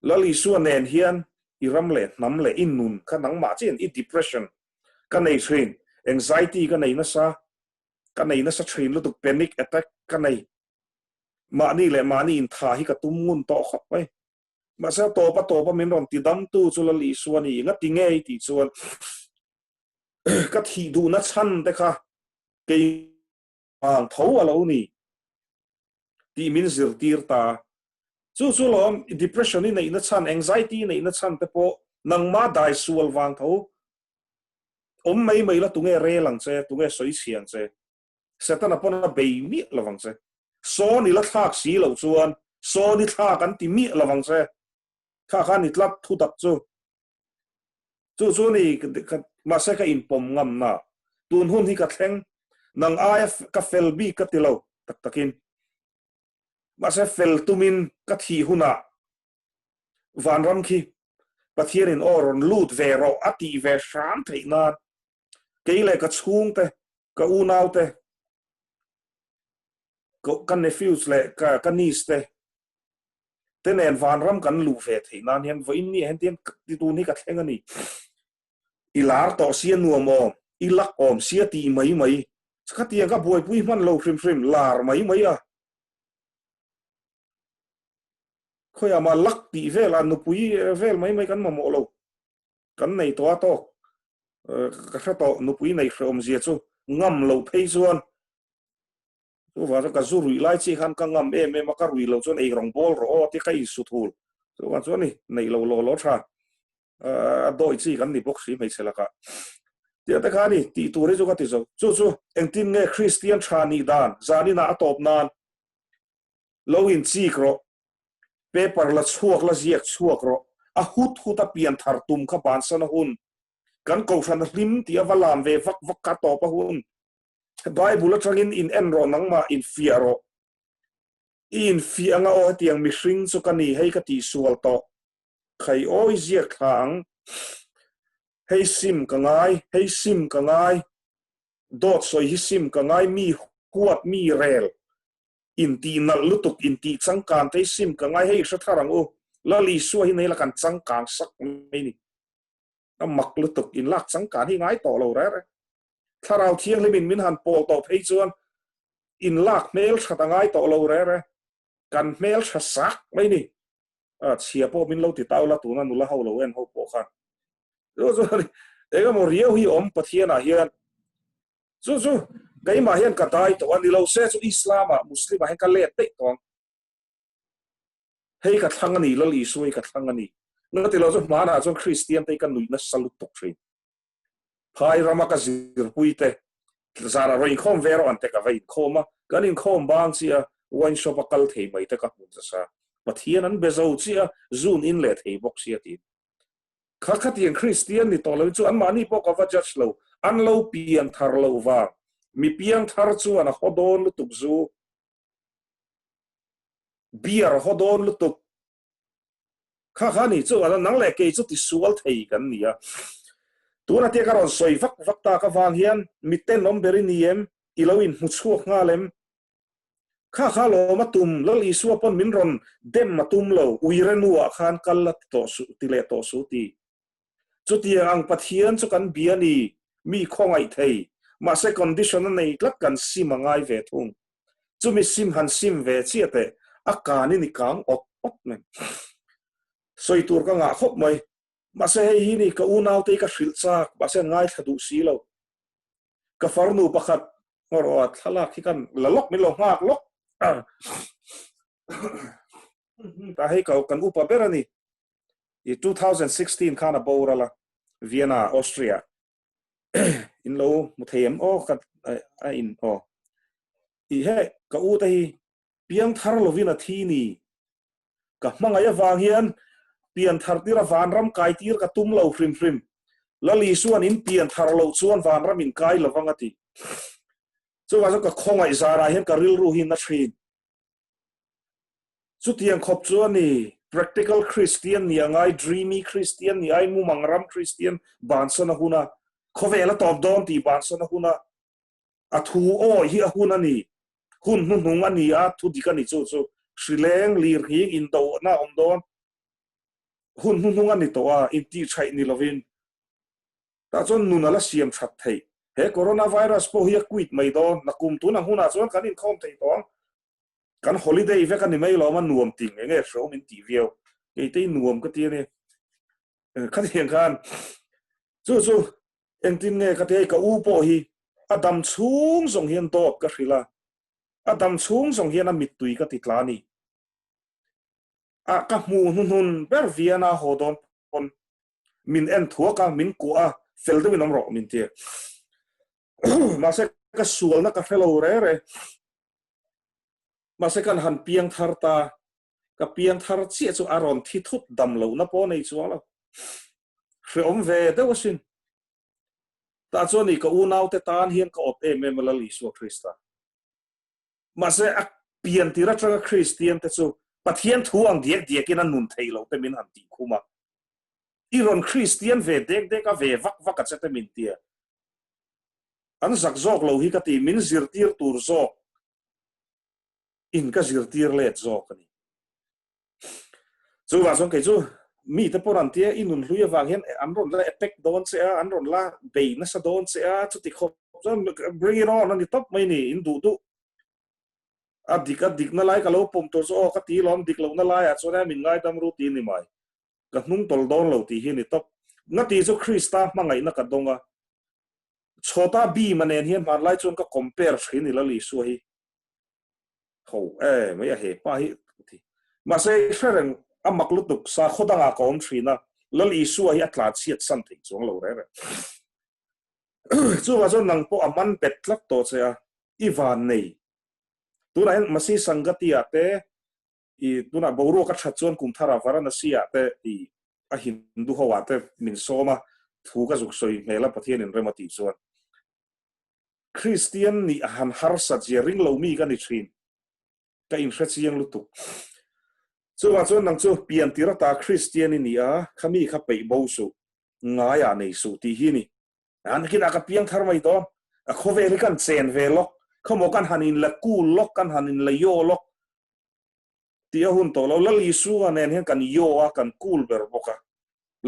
Lal Isua nen hian i ram leh hnam leh i nun kha nangmah chian i depression ka nei thin, anxiety ka nei nasa, ka nei nasa thin lutuk, panic attack ka nei. Mahni leh mahni intha hi ka tum ngun tawh khawp mai. Mahse a tawp a tawp a min rawn ti damtu chu Lal Isua ni nga ti ngei tih chuan ka thih duhna chhan te kha kei vang tho a lo ni tih min zirtir ta. Chu chu lawm depression i neihna chhan, anxiety i neihna chhan te pawh nangma dai sual vang tho awm mai mai la tunge rel ang che, tunge sawi chhi ang che. Setana pawn a bei miah lo vang che. Sawn i la thlak si loh chuan sawn i thlak an ti miah lo vang che. Kha kha ni tlat thu tak chu. Chu chu ni mahse ka inpawm ngam na. Tun hun hi ka thleng. Nang aia ka fel bik ka ti lo tak takin. Mahse fel tumin ka thih hunah vanram khi Pathianin aw rawn lut ve rawh a tih ve hram theih nan kei leh ka chhungte, ka unaute, ka nephews leh ka niece te te nen vanram kan luh ve theih nan hian vawiin ni ah hian tian tun hi ka thleng a ni. I lar tawh sia nuam awm, i lak awm sia tih mai mai. Khatiang ka buaipui hman lo hrim hrim, lar mai mai a. Khawiah mah lak tih velah nupui vel mai mai kan mamawh lo. Kan nei tawh a tawk. Ka hre tawh nupui nei hrehawm zia chu ngam loh phei chuan chuvang chuan ka zu ruih lai chi khan ka ngam em em a, ka ruih loh chuan ei rawng bawl rawh aw tia ka insu thul. Chuvang chuan ni neih lo law law tha a dawi chi kan ni bawk si hmeichhe lakah. Tiang te kha a ni tih tur hi chu ka ti zo. Chu chu engtin nge Kristian tha nih dan zaninah a tawp nan Lo in chik rawh. Paper la chhuak la ziak chhuak rawh. A hut hut a pian thar tum kha bansan a hun. Kan kohhran a hlim tih a va lam ve vak vak kha tawp a hun. Bible atangin in en rawh nangmah in fiah rawh. I in fiah anga aw hetiang mihring chu ka ni hei ka tihsual tawh. Khai awi ziak thla ang. Hei sim ka ngai, hei sim ka ngai. Dawt sawi hi sim ka ngai mi huat mi rel. Intih nalh lutuk, intih changkan te hi sim ka ngai hei hre thar ang u. Lal Isua hi neila kan changkang sak mai ni. A mak lutuk, inlak changkan hi ngai tawh lo rere. Thlarau Thianghlimin min han pawl tawh phei chuan inlak hmel that a ngai tawh lo rere. Kan hmel tha sak mai ni. A chhia pawh min lo ti tau la tuna nula ho lo en ho pawh khan. Chu chu engemaw riau hi awm Pathianah hian Chu chu keimah hian ka dai tawh a, ni lo se chu Islam ah, Muslim ah hian ka let daih tawh ang. Hei ka thlang a ni, Lal Isua hi ka thlang a ni. Nga ti lo chu hmanah chuan Kristian te hi ka nuih nasa lutuk thin. Phai rama ka zirpui te, zan a rawn inkhawm ve rawh an te ka va inkhawm a, kan inkhawm bang chiah a, wine shop a kal thei mai te ka hmu nasa. Pathian an be zo chiah a, zun in leh thei bawk sia tiin. Kha khatiang Kristian ni tawh loin chu anmahni pawh ka va judge lo, an lo pian thar lo vang. Mi piang thar chuan a haw dawn lutuk zu, beer a haw dawn lutuk. Kha kha ni chu nang leh kei chu tisual thei kan ni a. Tuna tia ka rawn sawi vak vak tak avang hian mi tenawm ber i ni em? I lo inhmu chhuak nghal em? Kha kha lawm a tum, Lal Isua pawn min rawn dem a tum lo, uire nuah khan kal la ti tawh suh, ti leh tawh suh ti. Chutiang ang Pathian chu kan bia ni, mi khawngaih thei, mahse condition a nei tlat kan sim a ngai ve thung. Chumi sim han sim ve chiah teh, a kan in i kang awt awt mai. Sawi tur ka ngah khawp mai. Mahse hei hi ni ka unaute hi ka hrilh chak, mahse an ngaithla duh si lo. Ka farnu pakhat ngawrh a thlalak hi kan la lawk min lo nghak lawk ta hei ka kan upa ber ani i 2016 khan a boral a Vienna Austria in lo mu thei em aw ka a in aw i he ka u te hi piang thar lovin a thi ni Ka hmangaih avang hian pian thar tira vanram kai tir ka tum lo hrim hrim. Lal Isua'n in pian thar loh chuan vanram in kai lo vang a ti. Chuvang chuan ka khawngaih zarah hian ka rilru hi na thin. Chutiang khawp chu a ni, practical Christian nih a ngai, dreamy Christian nih ai mumang ram Christian bansan a hun a, khawvel a tawp dawn tih bansan a hun a, A thu awi hi a hun a ni. Hun hnuhnung a ni a, thu dik a ni chu chu. Hrileng, lirhing, indohna a awm dawn. Hun hnuhnung a ni tawh a, intihchhaih ni lovin. Tah chuan nun a la siam that theih. He coronavirus pawh hi a quit mai dawn. Nakum tunah hunah chuan kan inkhawm thei tawh ang. Kan holiday vek a ni mai lawm a, nuam ting eng nge hrehawm in tih viau. Keitei nuam ka ti a ni. Khatiang khan chu chu Engtin nge ka ti hei ka u pawh hi a dam chhung zawng hian dawt ka hrilh a, a dam chhung zawng hian a mittui ka ti tla a ni. A ka hmuh hnuhnun ber Vienna haw dawn pawn min en thuak a, min kuah a, fel deuhin awm rawh min ti. Mahse ka sualna ka hre lo re re. Mahse kan han piang thar ta, ka piang thar chiah chu a rawn thi thut dam lohna pawh nei chuang lo. Hreawm ve deuh asin. Tah chuan i ka unaute tan hian ka awt em em a Lal Isua Krista. Mahse a pian tir atanga Kristian te chu Pathian thu ang diak diakin a nun theih loh te min han tih khum a. I rawn Kristian ve dek dek a ve vak vak a che te min tia. An zak zawk lo hi ka ti, min zirtir tur zawk in ka zirtir let zawk a ni. Chuvang chuan kei chu mite pawh an tia i nun hlui avang hian an rawn la attack dawn che a, an rawn la bei nasa dawn che a, chuti khawp chuan bring it on a ni tawp mai ni, in duh duh. A dik a dikna lai ka lo pawm tur chu aw ka ti lawm dik lohna laiah chuan e min ngaidam ru ti ni mai. Ka hnung tawlh dawn lo tih hi a ni tawp. Ngati chu Krista hmangaihna ka dawng a. Chhawta Bhima nen hian hmanlai chuan ka compare thin i Lal Isua hi. Ho e mai a he pa hi ka ti. Mahse hre reng a mak lutuk sakhaw dangah ka awm thin a, Lal Isua hi a tlan chhiat san theih chuang lo reng reng. Chuvah chuan nang pawh a man bet tlat tawh che a, i van nei. Tunah hian Masi Sangati ah te i tunah boruak a that chuan kum tharah Varanasi ah te i a Hindu ho ah te min sawm a, thu ka zuk sawi hmel a Pathian in rem a tih chuan Kristian nih a han harsat zia ring lo mi ka ni thin. Ka inhre chiang lutuk. Chuvang chuan nang chu pian tir ata Kristian i ni a, khami kha peih bo suh, ngaiah nei suh tih hi ni. An kinah ka piang thar mai dawn. A khawvel hi kan chen ve lawk, khawmaw kan han inla cool lawk, kan han inla yaw lawk tih a hun tawh lo. Lal Isua nen hian kan yaw a, kan cool ber bawk a.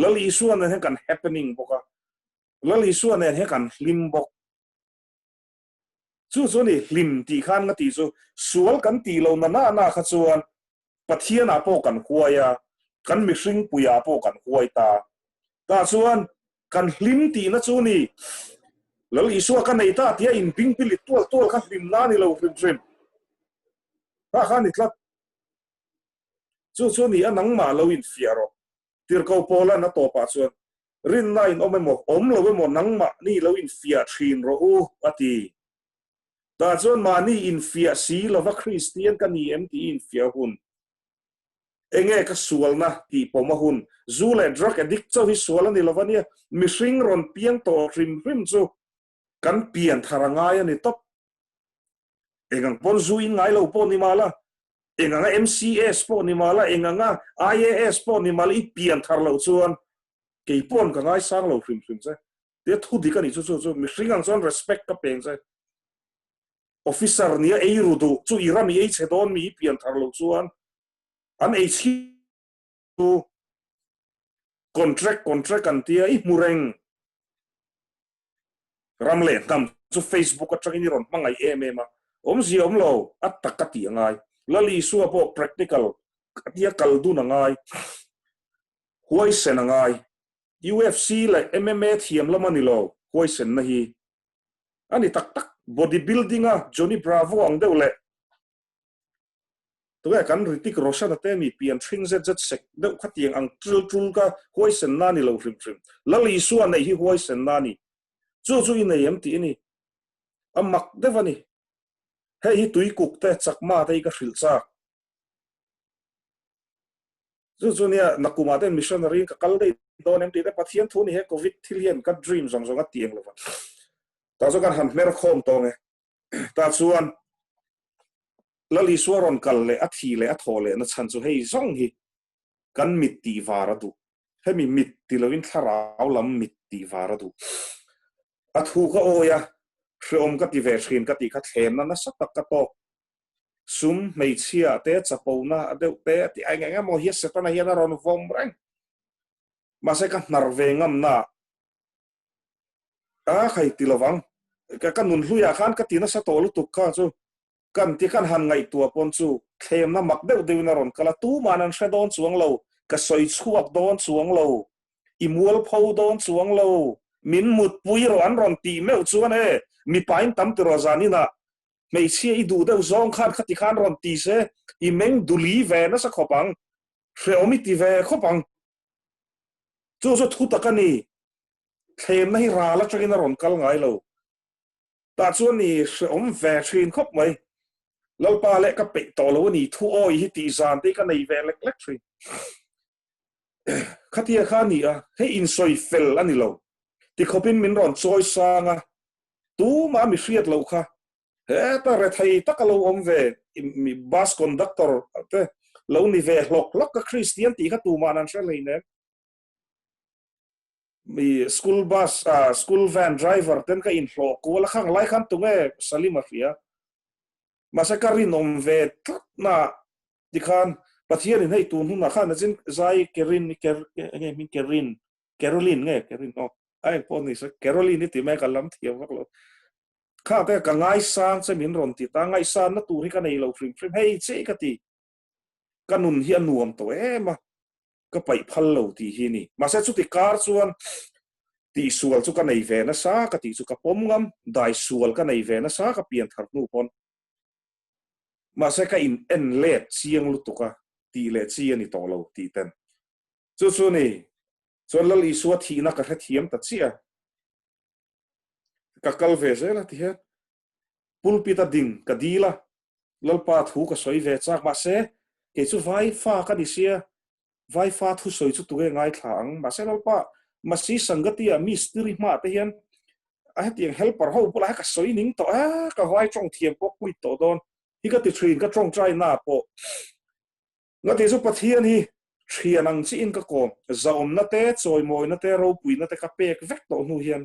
Lal Isua nen hian kan happening bawk a. Lal Isua nen hian kan hlim bawk. Chu chu ni, hlim tih khan nga tih chu sual kan tih lo na na na kha chuan Pathianah pawh kan huai a, kan mihring puiah pawh kan huai ta. Tah chuan kan hlim tihna chu ni, Lal Isua ka nei ta tia inbingpilit tual tual kha hlimna a ni lo hrim hrim. Tah kha a ni tlat. Chu chu ni a nangmah lo infiah rawh. Tirhkoh Paula'n a tawpah chuan, Rinna in awm emaw, awm lo emaw nangmah ni lo infiah thin rawh u, a ti. Tah chuan mahni infiah si lova Kristian ka ni em tih i infiah hun. Enge ka sualna tih pawm a hun. Zu leh drug addict chauh hi sual a ni lova nia, mihring rawn piang tawh hrim hrim chu kan pian thar a ngai a ni tawp. Engang pawn zu in ngai lo pawh ni mah la, enganga MCS pawh ni mah la, enganga IAS pawh ni mah la i pian thar loh chuan kei pawn ka ngaisang lo hrim hrim che. Tia thu dik a nih chu chu chu mihring ang chuan respect ka peng che. Officer nia ei ru duh chu i ram i ei chhe dawn mi i pian thar loh chuan an ei chhi chu contract contract an tia i hmu reng. Ram leh hnam chu Facebook atangin i rawn hmangaih em em a, awmzia awm lo, a tak a tih a ngai. Lal Isua pawh practical a tia kal dun a ngai, huaisen a ngai. UFC leh MMA thiam lam a ni lo, huaisenna hi a ni tak tak. Body building a Johnny Bravo ang deuh leh Tunge kan Hrithik Roshan-a te mi pian hring zet zet sek deuh khatiang ang tul tul ka huaisenna a ni lo hrim hrim. Lal Isua neih hi huaisenna a ni. Chu chu i nei em tih a ni. A mak deuh a ni. Hei hi tuikuk te, chakma te hi ka hrilh chak. Chu chu nia nakumah ten missionary in ka kal daih dawn em tih te Pathian thu ni he Covid thil hian ka dream zawng zawng a ti eng lo va. Tah chuan kan han hmer khawm tawng e. Tah chuan Lal Isua rawn kal leh a thi leh a thaw leh na chhan chu hei zawng hi kan mit tih var a duh. Hemi mit ti loin thlarau lam mit tih var a duh. A thu ka awi a, hreawm ka ti ve thin ka tih kha thlemna nasa tak ka tawk. Sum, hmeichhia te, chapona a deuh te a tih eng eng emaw hi Setana hian a rawn vawm reng. Mahse ka hnar ve ngamna A khai ti lovang. Ka ka nun hluiah khan ka ti nasa tawh lutuk kha chu kan ti khan han ngaihtuah pawn chu thlemna mak deuh deuhin a rawn kal a, tuman an hre dawn chuang lo, ka sawi chhuak dawn chuang lo, i mualpho dawn chuang lo, min mutpui rawh an rawn tih meuh chuan e mipain tam ti rawh zaninah hmeichhia i duh deuh zawng khan khati khan rawn ti se i meng duli ve nasa khawp ang, hreawm i ti ve khawp ang. Chu chu thu tak a ni. Thlemna hi ral atangin a rawn kal ngai lo. Tah chuan ni hreawm ve thin khawp mai. Lalpa leh ka peih tawh lo a ni, thu awi hi tih zan te hi ka nei ve lek lek thin. Khatia kha a ni a, hei insawi fel a ni lo. Tikhawpin min rawn chawi sang a, tumah mi hriat loh kha Heta rethei tak a lo awm ve, mi bus conductor te lo ni ve hlawk hlawk ka Kristian tih kha tumah an hre hleinem. Mi school bus, school van driver ten ka inhlawh kual a khang lai khan tunge Salim a hria. Mahse ka rinawm ve tlat na tikhan Pathianin hei tun hunah khan a chin zai Kerin ker nge hming Kerin Caroline nge Kerin aw a eng pawh ni se Caroline i ti mai ka lam thiam vak lo. Kha te ka ngaisang che min rawn ti ta, ngaihsanna tur hi ka nei lo hrim hrim, hei che ka ti. Ka nun hi a nuam tawh em a, ka paih phal lo tih hi ni. Mahse chuti kar chuan tihsual chu ka nei ve nasa ka tih chu ka pawm ngam, daisual ka nei ve nasa ka pian thar hnu pawn. Mahse ka in en let chiang lutuk a, tih leh chi a ni tawh lo tih ten. Chu chu ni, chuan Lal Isua thihna ka hrethiam ta chiah a. Ka kal ve zel a ti hian pulpit a ding ka dil a, Lalpa thu ka sawi ve chak mahse kei chu vai fa ka ni sia, vai fa thu sawi chu tunge ngaithla ang mahse Lalpa Masi Sangati ah mistiri hmaah te hian a hetiang helper ho bulah hi ka sawi ning tawh a, ka vai tawng thiam pawh quit tawh dawn hi ka ti thin ka tawngtai na pawh. Ngati chu Pathian hi thian ang chiin ka kawm, zahawmna te, chawimawina te, ropuina te ka pek vek tawh hnu hian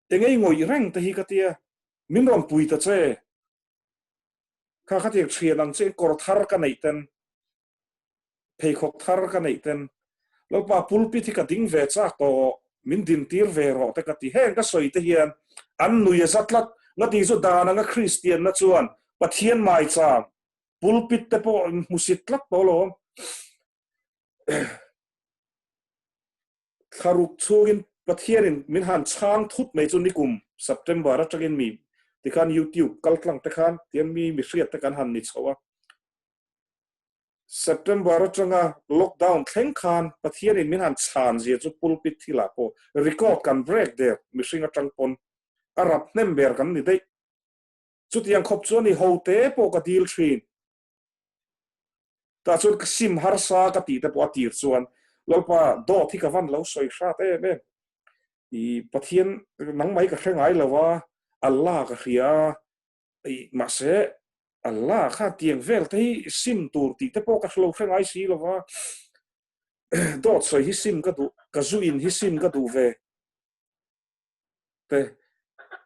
engei ngawih reng te hi ka tia, min rawn pui ta che. Kha khatiang thian ang chiin kawr thar ka neih ten, pheikhawk thar ka neih ten, Lalpa pulpit hi ka ding ve chak tawh, min dintir ve rawh te ka ti. Heng ka sawi te hian an nui a za tlat. Ngati chu dan anga Kristianna chuan Pathian maicham Pulpit te pawh hmusit tlat tawh lo. Thlaruk chhungin Pathianin min han chhang thut mai chu nikum September atangin mi tikhan YouTube kal tlang te khan tian mi mihriat te kan han ni chho a. September atanga lockdown thleng khan Pathianin min han chhan zia chu pulpit thilah pawh record kan break der mihring atang pawn a rap hnem ber kan ni daih. Chutiang khawp chuan i hote pawh ka dil thin. Tah chuan ka sim harsa ka tih te pawh a tir chuan Lalpa dawt hi ka van lo sawi hrat em em. I Pathian nang mai ka hre ngai lo a, Allah ka hria a, i mahse Allah kha tiang vel te hi sim tur tih te pawh ka lo hre ngai si lo va. Dawt sawi hi sim ka duh, ka zu in hi sim ka duh ve. Te,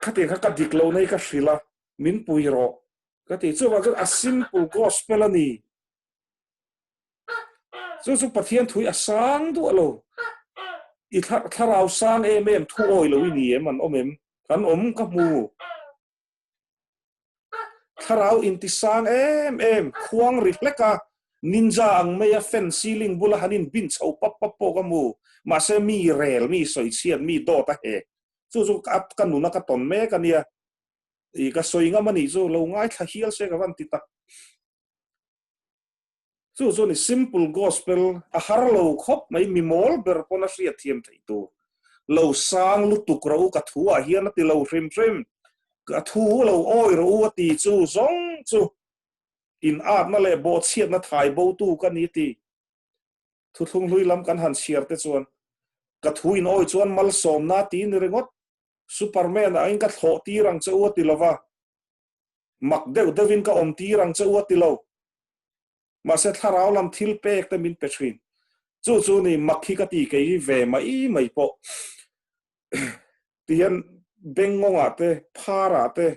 khatiang kha ka dik lo nei ka hrilh a, min pui rawh ka ti. Chuvang chuan a simple gospel a ni. Chu chu Pathian thui a sang duah lo. I thlarau sang em em thu awi lo i ni em an awm em? Kan awm ka hmu. Thlarau intisang em em, khuang ri hlek a, ninja ang mai a fan ceiling bula han in bin chho pap pap pawh ka hmu. Mahse mi rel, mi sawichhiat, mi dawt a hek. Chu chu ka ka nuna ka tawn mek a nia. I ka sawi ngam a nih chu lo ngaithla hial se ka van ti tak. Chu chu ni simple gospel a har lo khawp mai mi mawl ber pawn a hriat thiam theih tur. Lo sang lutuk rawh u ka thu ah hian a ti lo hrim hrim. Ka thu lo awi rawh u a ti chu zawng chu in atna leh bawhchhiatna thai bo tu ka ni ti. Thuthlung hlui lam kan han chhiar te chuan ka thu in awi chuan malsawmna ti ni ringawt. Superman ah in ka thlawh tir ang che u a ti lova. Mak deuh deuhin ka awm tir ang che u a ti lo. Mahse thlarau lam thil pek te min pe thin. Chu chu ni mak hi ka ti kei ve mai mai pawh. Tihian bengngawngah te, pharah te,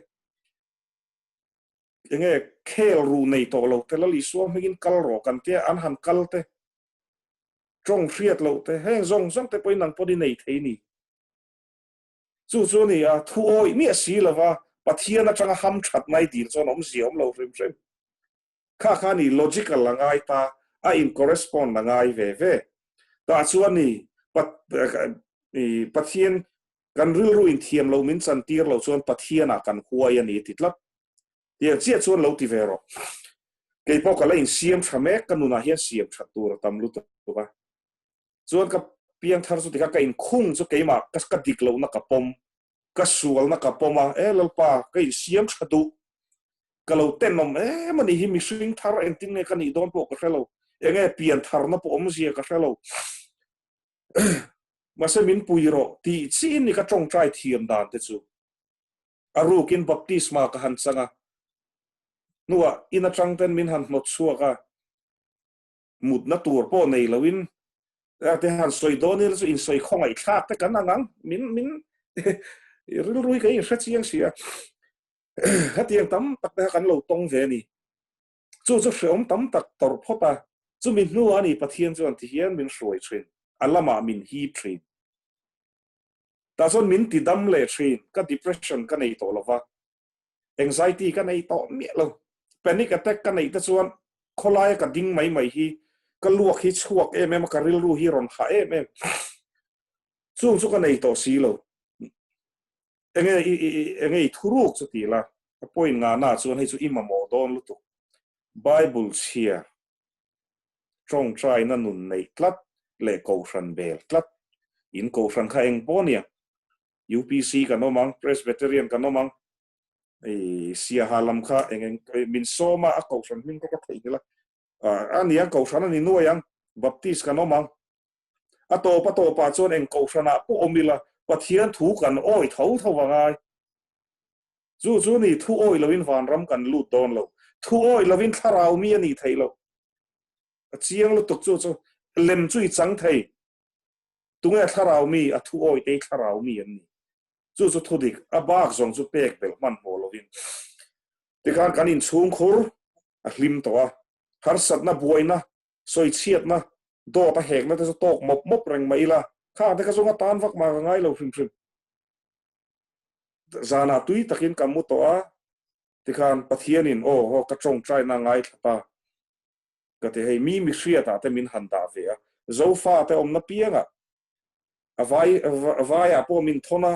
enge khel ruh nei tawh lo te Lal Isua hmingin kal rawh kan tia an han kal te, tawng hriat loh te, heng zawng zawng te pawhin nang pawh i nei thei ni. Chu chu a ni a, thu awih miah si lova Pathian atanga ham that nai dil chuan awmzia awm lo hrim hrim. Kha kha ni logical a ngai ta, a in correspond a ngai ve ve. Tah chuan ni Pathian kan rilru in thiam lo min chan tir lo chuan Pathian ah kan huai a ni ti tlat. Tiang chiah chuan lo ti ve rawh. Kei pawh ka la in siam tha mek, ka nunah hian siam that tur a tam lutuk a. Chuan ka piang thar chu tikha ka inkhung chu keimah ka dik lohna ka pawm, ka sualna ka pawm a, e Lalpa ka insiam tha duh, ka lo tenawm em a nih hi mihring thar engtin nge ka nih dawn pawh ka hre lo, enge pian tharna pawh awmzia ka hre lo, mahse min pui rawh tih chiin ni ka tawngtai thiam dan te chu. A rukin baptisma ka han chang a, hnuah in atang ten min han hnawt chhuak a, mutna tur pawh nei loin te han sawi dawn ila chu insawi khawngaih thlak te kan ang ang min min rilru hi kan inhre chiang si a hetiang tam tak te kha kan lo tawng ve a ni chu chu hreawm tam tak tawrh phawt a chumi hnuah a ni Pathian chuan ti hian min hruai thin a lamah min hip thin. Tah chuan min ti dam leh thin, ka depression ka nei tawh lova, anxiety ka nei tawh miah lo. Panic attack ka neih te chuan khawlaia ka ding mai mai hi ka luak hi chhuak em em a, ka rilru hi rawn hah em em. Chung chu ka nei tawh si lo. Enge i i enge i thuruk chu ti la, a point ngahna chuan hei chu i mamawh dawn lutuk. Bible chhiar tawngtaina nun neih tlat leh kohhran bel tlat. In kohhran kha eng pawh nia, UPC kan awm ang, Presbyterian kan awm ang, i Siaha lam kha eng eng min sawm a, a kohhran hming kha ka theihnghilh a, a nia kohhran a ni nuai ang, Baptist kan awm ang. A tawp a tawpah chuan eng kohhranah pawh awm ila, Pathian thu kan awi tho tho a ngai. Chu chu ni, thu awih loin vanram kan lut dawn lo. Thu awih loin thlarau mi a nih theih loh. A chiang lutuk chu chu lem chu i chang thei. Tunge thlarau mi, a thu awih te hi thlarau mi an ni. Chu chu thu dik, a bak zawng chu pek belh hmanhmawh loin. Tikhan kan inchhungkhur a hlim tawh a, harsatna buaina sawichhiatna, dawt a hekna te chu tawk mawp mawp reng mah ila, khang te kha zawnga tan vak mah ka ngai lo hrim hrim. Zanah tui takin ka mu tawh a, tikhan Pathianin aw haw ka tawngtaina ngaithla ta ka ti hei, mi mihriatah te min han dah ve a, Zofa te awmna piangah a vai vaiah pawh min thawn a,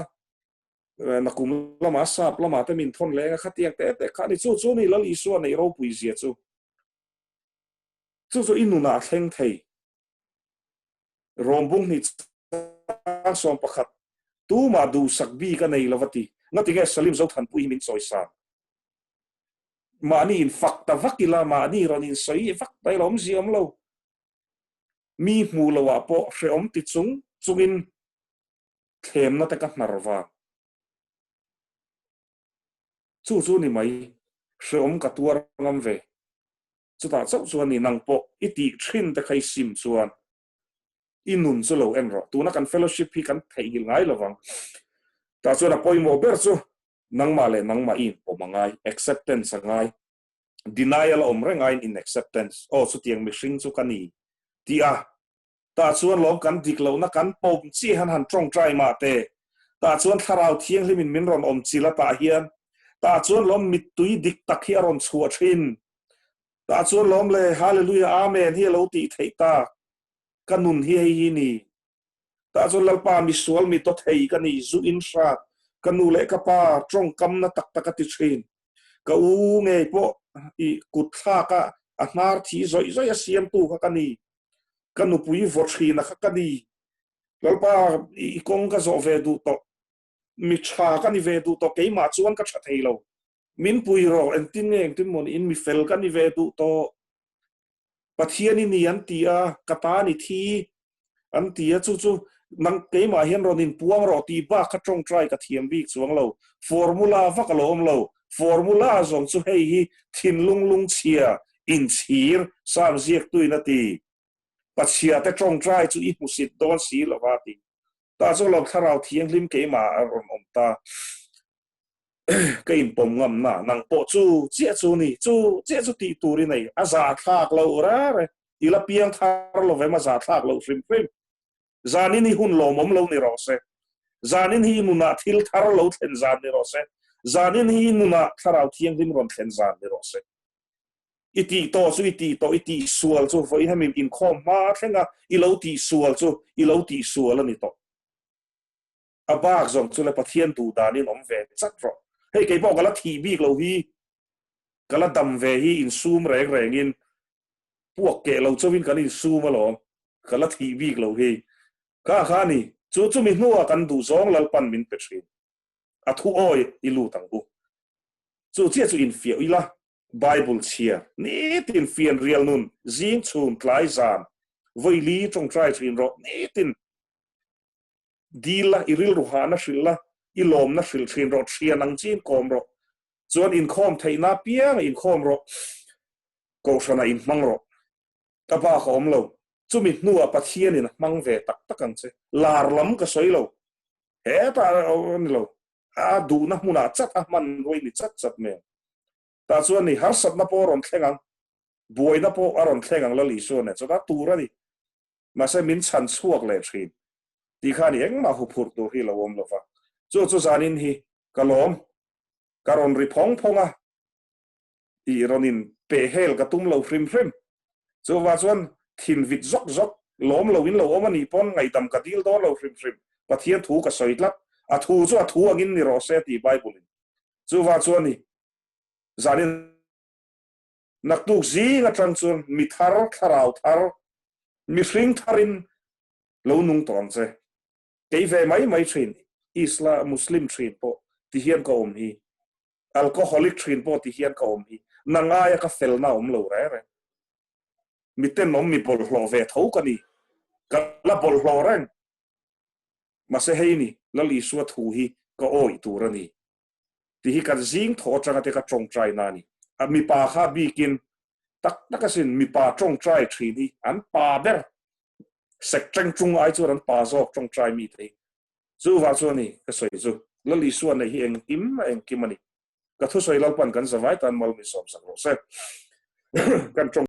nakum lamah sap lamah te min thawn leng a, khatiang te te kha a ni, chu chu ni Lal Isua neih ropui zia chu. Chu chu i nunah a thleng thei. Rawmbung hnih chang 11, Tumah duhsak bik a nei lo va ti. Ngatinge Salim Zothanpui hi min chawisan? Mahni in fak ta vak ila, mahni rawn in sawi vak ta ila awmzia awm lo. Mi hmuh loah pawh hrehawm ti chung chungin thlemna te ka hnar vang. Chu chu ni mai, hreawm ka tuar ngam ve. Chutah chauh chuan ni nang pawh i tih thin te kha i sim chuan i nun chu lo en rawh. Tuna kan fellowship hi kan theihnghilh ngai lo vang. Tah chuan a pawimawh ber chu nangmah leh nangmah i inpawm a ngai, acceptance a ngai. Denial a awm reng aiin in acceptance, aw chutiang mihring chu ka ni tih a Tah chuan lawm kan dik lohna kan pawm chi han han tawngtai mah te. Tah chuan Thlarau Thianghlimin min rawn awm chil a tah hian. Tah chuan lawm mittui dik tak hi a rawn chhuah thin. Tah chuan lawm le Hallelujah Amen hi a lo tih theih tak. Ka nun hi hei hi ni. Tah chuan Lalpa misual mi taw thei ka ni zu in hrat ka nu leh ka pa tawngkamna tak tak a ti thin. Ka u ngei pawh i kut thlak a a hnar thi zawih zawih a siamtu kha ka ni. Ka nupui vaw thin a kha ka ni. Lalpa i kawng ka zawh ve duh tawh. Mi tha ka ni ve duh tawh keimah chuan ka tha thei lo. Min pui rawh engtin nge engtin maw niin mi fel ka ni ve duh tawh. Pathian i ni an ti a, ka ta ni thi an ti a, chu chu nang keimah hian rawn inpuang rawh tih bak kha tawngtai ka thiam bik chuang lo. Formula vak a lo awm lo. Formula zawng chu hei hi thinlung lungchhia inchhir sam ziaktuin a ti. Pachhia te tawngtai chu i hmusit dawn si lo va ti. Tah chu lawm thlarau thianghlim keimah a rawn awm ta. Ka inpawm ngam na, nang pawh chu chiah chu ni, chu chiah chu tih tur i nei, a za thlak lo rer e, i la piang thar lo vem a za thlak lo hrim hrim. Zanin hi hun lawmawm lo ni rawh se. Zanin hi i nunah thil thar lo thlen zan ni rawh se. Zanin hi i nunah thlarau thianghlim rawn thlen zan ni rawh se. I tih tawh chu i tih tawh, i tih sual chu vawiin hemi inkhawm hma thlenga i lo tih sual chu i lo tih sual a ni tawh. A bak zawng chu le Pathian duh danin awm ve chat rawh. Hei kei pawh ka la thih bik lo hi, ka la dam ve hi insum reng rengin puak keh lo chauhin kan insum alawm, ka la thih bik lo hi. Kha kha a ni, chu chumi hnuah kan duh zawng Lalpan min pe thin. A thu awi i lut ang u. Chu chiah chu infiah ila, Bible chhiar nitin fianrial nun zing chhun tlai zan vawi li tawngtai thin rawh nitin. Dil la, i rilru hahna hrilh la, i lawmna hrilh thin rawh, thian ang chiin kawm rawh. Chuan inkhawm theihna apianga inkhawm rawh, kohhranah inhmang rawh. Ka bak a awm lo. Chumi hnuah Pathianin a hmang ve tak tak ang che. Lar lam ka sawi lo. Hetah a ni lo. A duhna hmunah chat a hman ruai ni chat chat nen. Tah chuan ni harsatna pawh a rawn thleng ang, buaina pawh a rawn thleng ang Lal Isua nen. Chutah tur a ni. Mahse min chhan chhuak leh thin. Ti khan i engmah huphurh tur hi lo awm lo va. Chu chu zanin hi ka lawm. Ka rawn ri phawng phawng a, tih rawn in peh hel ka tum lo hrim hrim. Chuvah chuan thin vit zawk zawk lawm lo in lo awm a nih pawn ngaihdam ka dil dawn lo hrim hrim. Pathian thu ka sawi tlat. A thu chu a thu angin ni rawh se tih Bible in. Chuvah chuan i zanin naktuk zing atang chuan mi thar, thlarau thar, mihring tharin lo nung tawh ang che. Kei ve mai mai thin, Isla, Muslim thin pawh ti hian ka awm hi. Alcoholic thin pawh ti hian ka awm hi. Na ngaia ka felna awm lo reng reng. Mi tenawm mi bawlhhlawh ve tho ka ni. Ka la bawlhhlawh reng. Mahse hei ni, Lal Isua thu hi ka awih tur a ni. Ti hi kan zing thaw atanga te ka tawngtai na a ni. A mipa kha bikin tak tak asin mipa tawngtai thin hi an pa ber. Sek teng tung ai chuan an pa zawk tawngtai mi te hi. Chuvang chuan ni ka sawi chu Lal Isua neih hi engkim a engkim a ni. Ka thusawi Lalpan kan zavai tan mal min sawmsak rawh se. Kan tawng.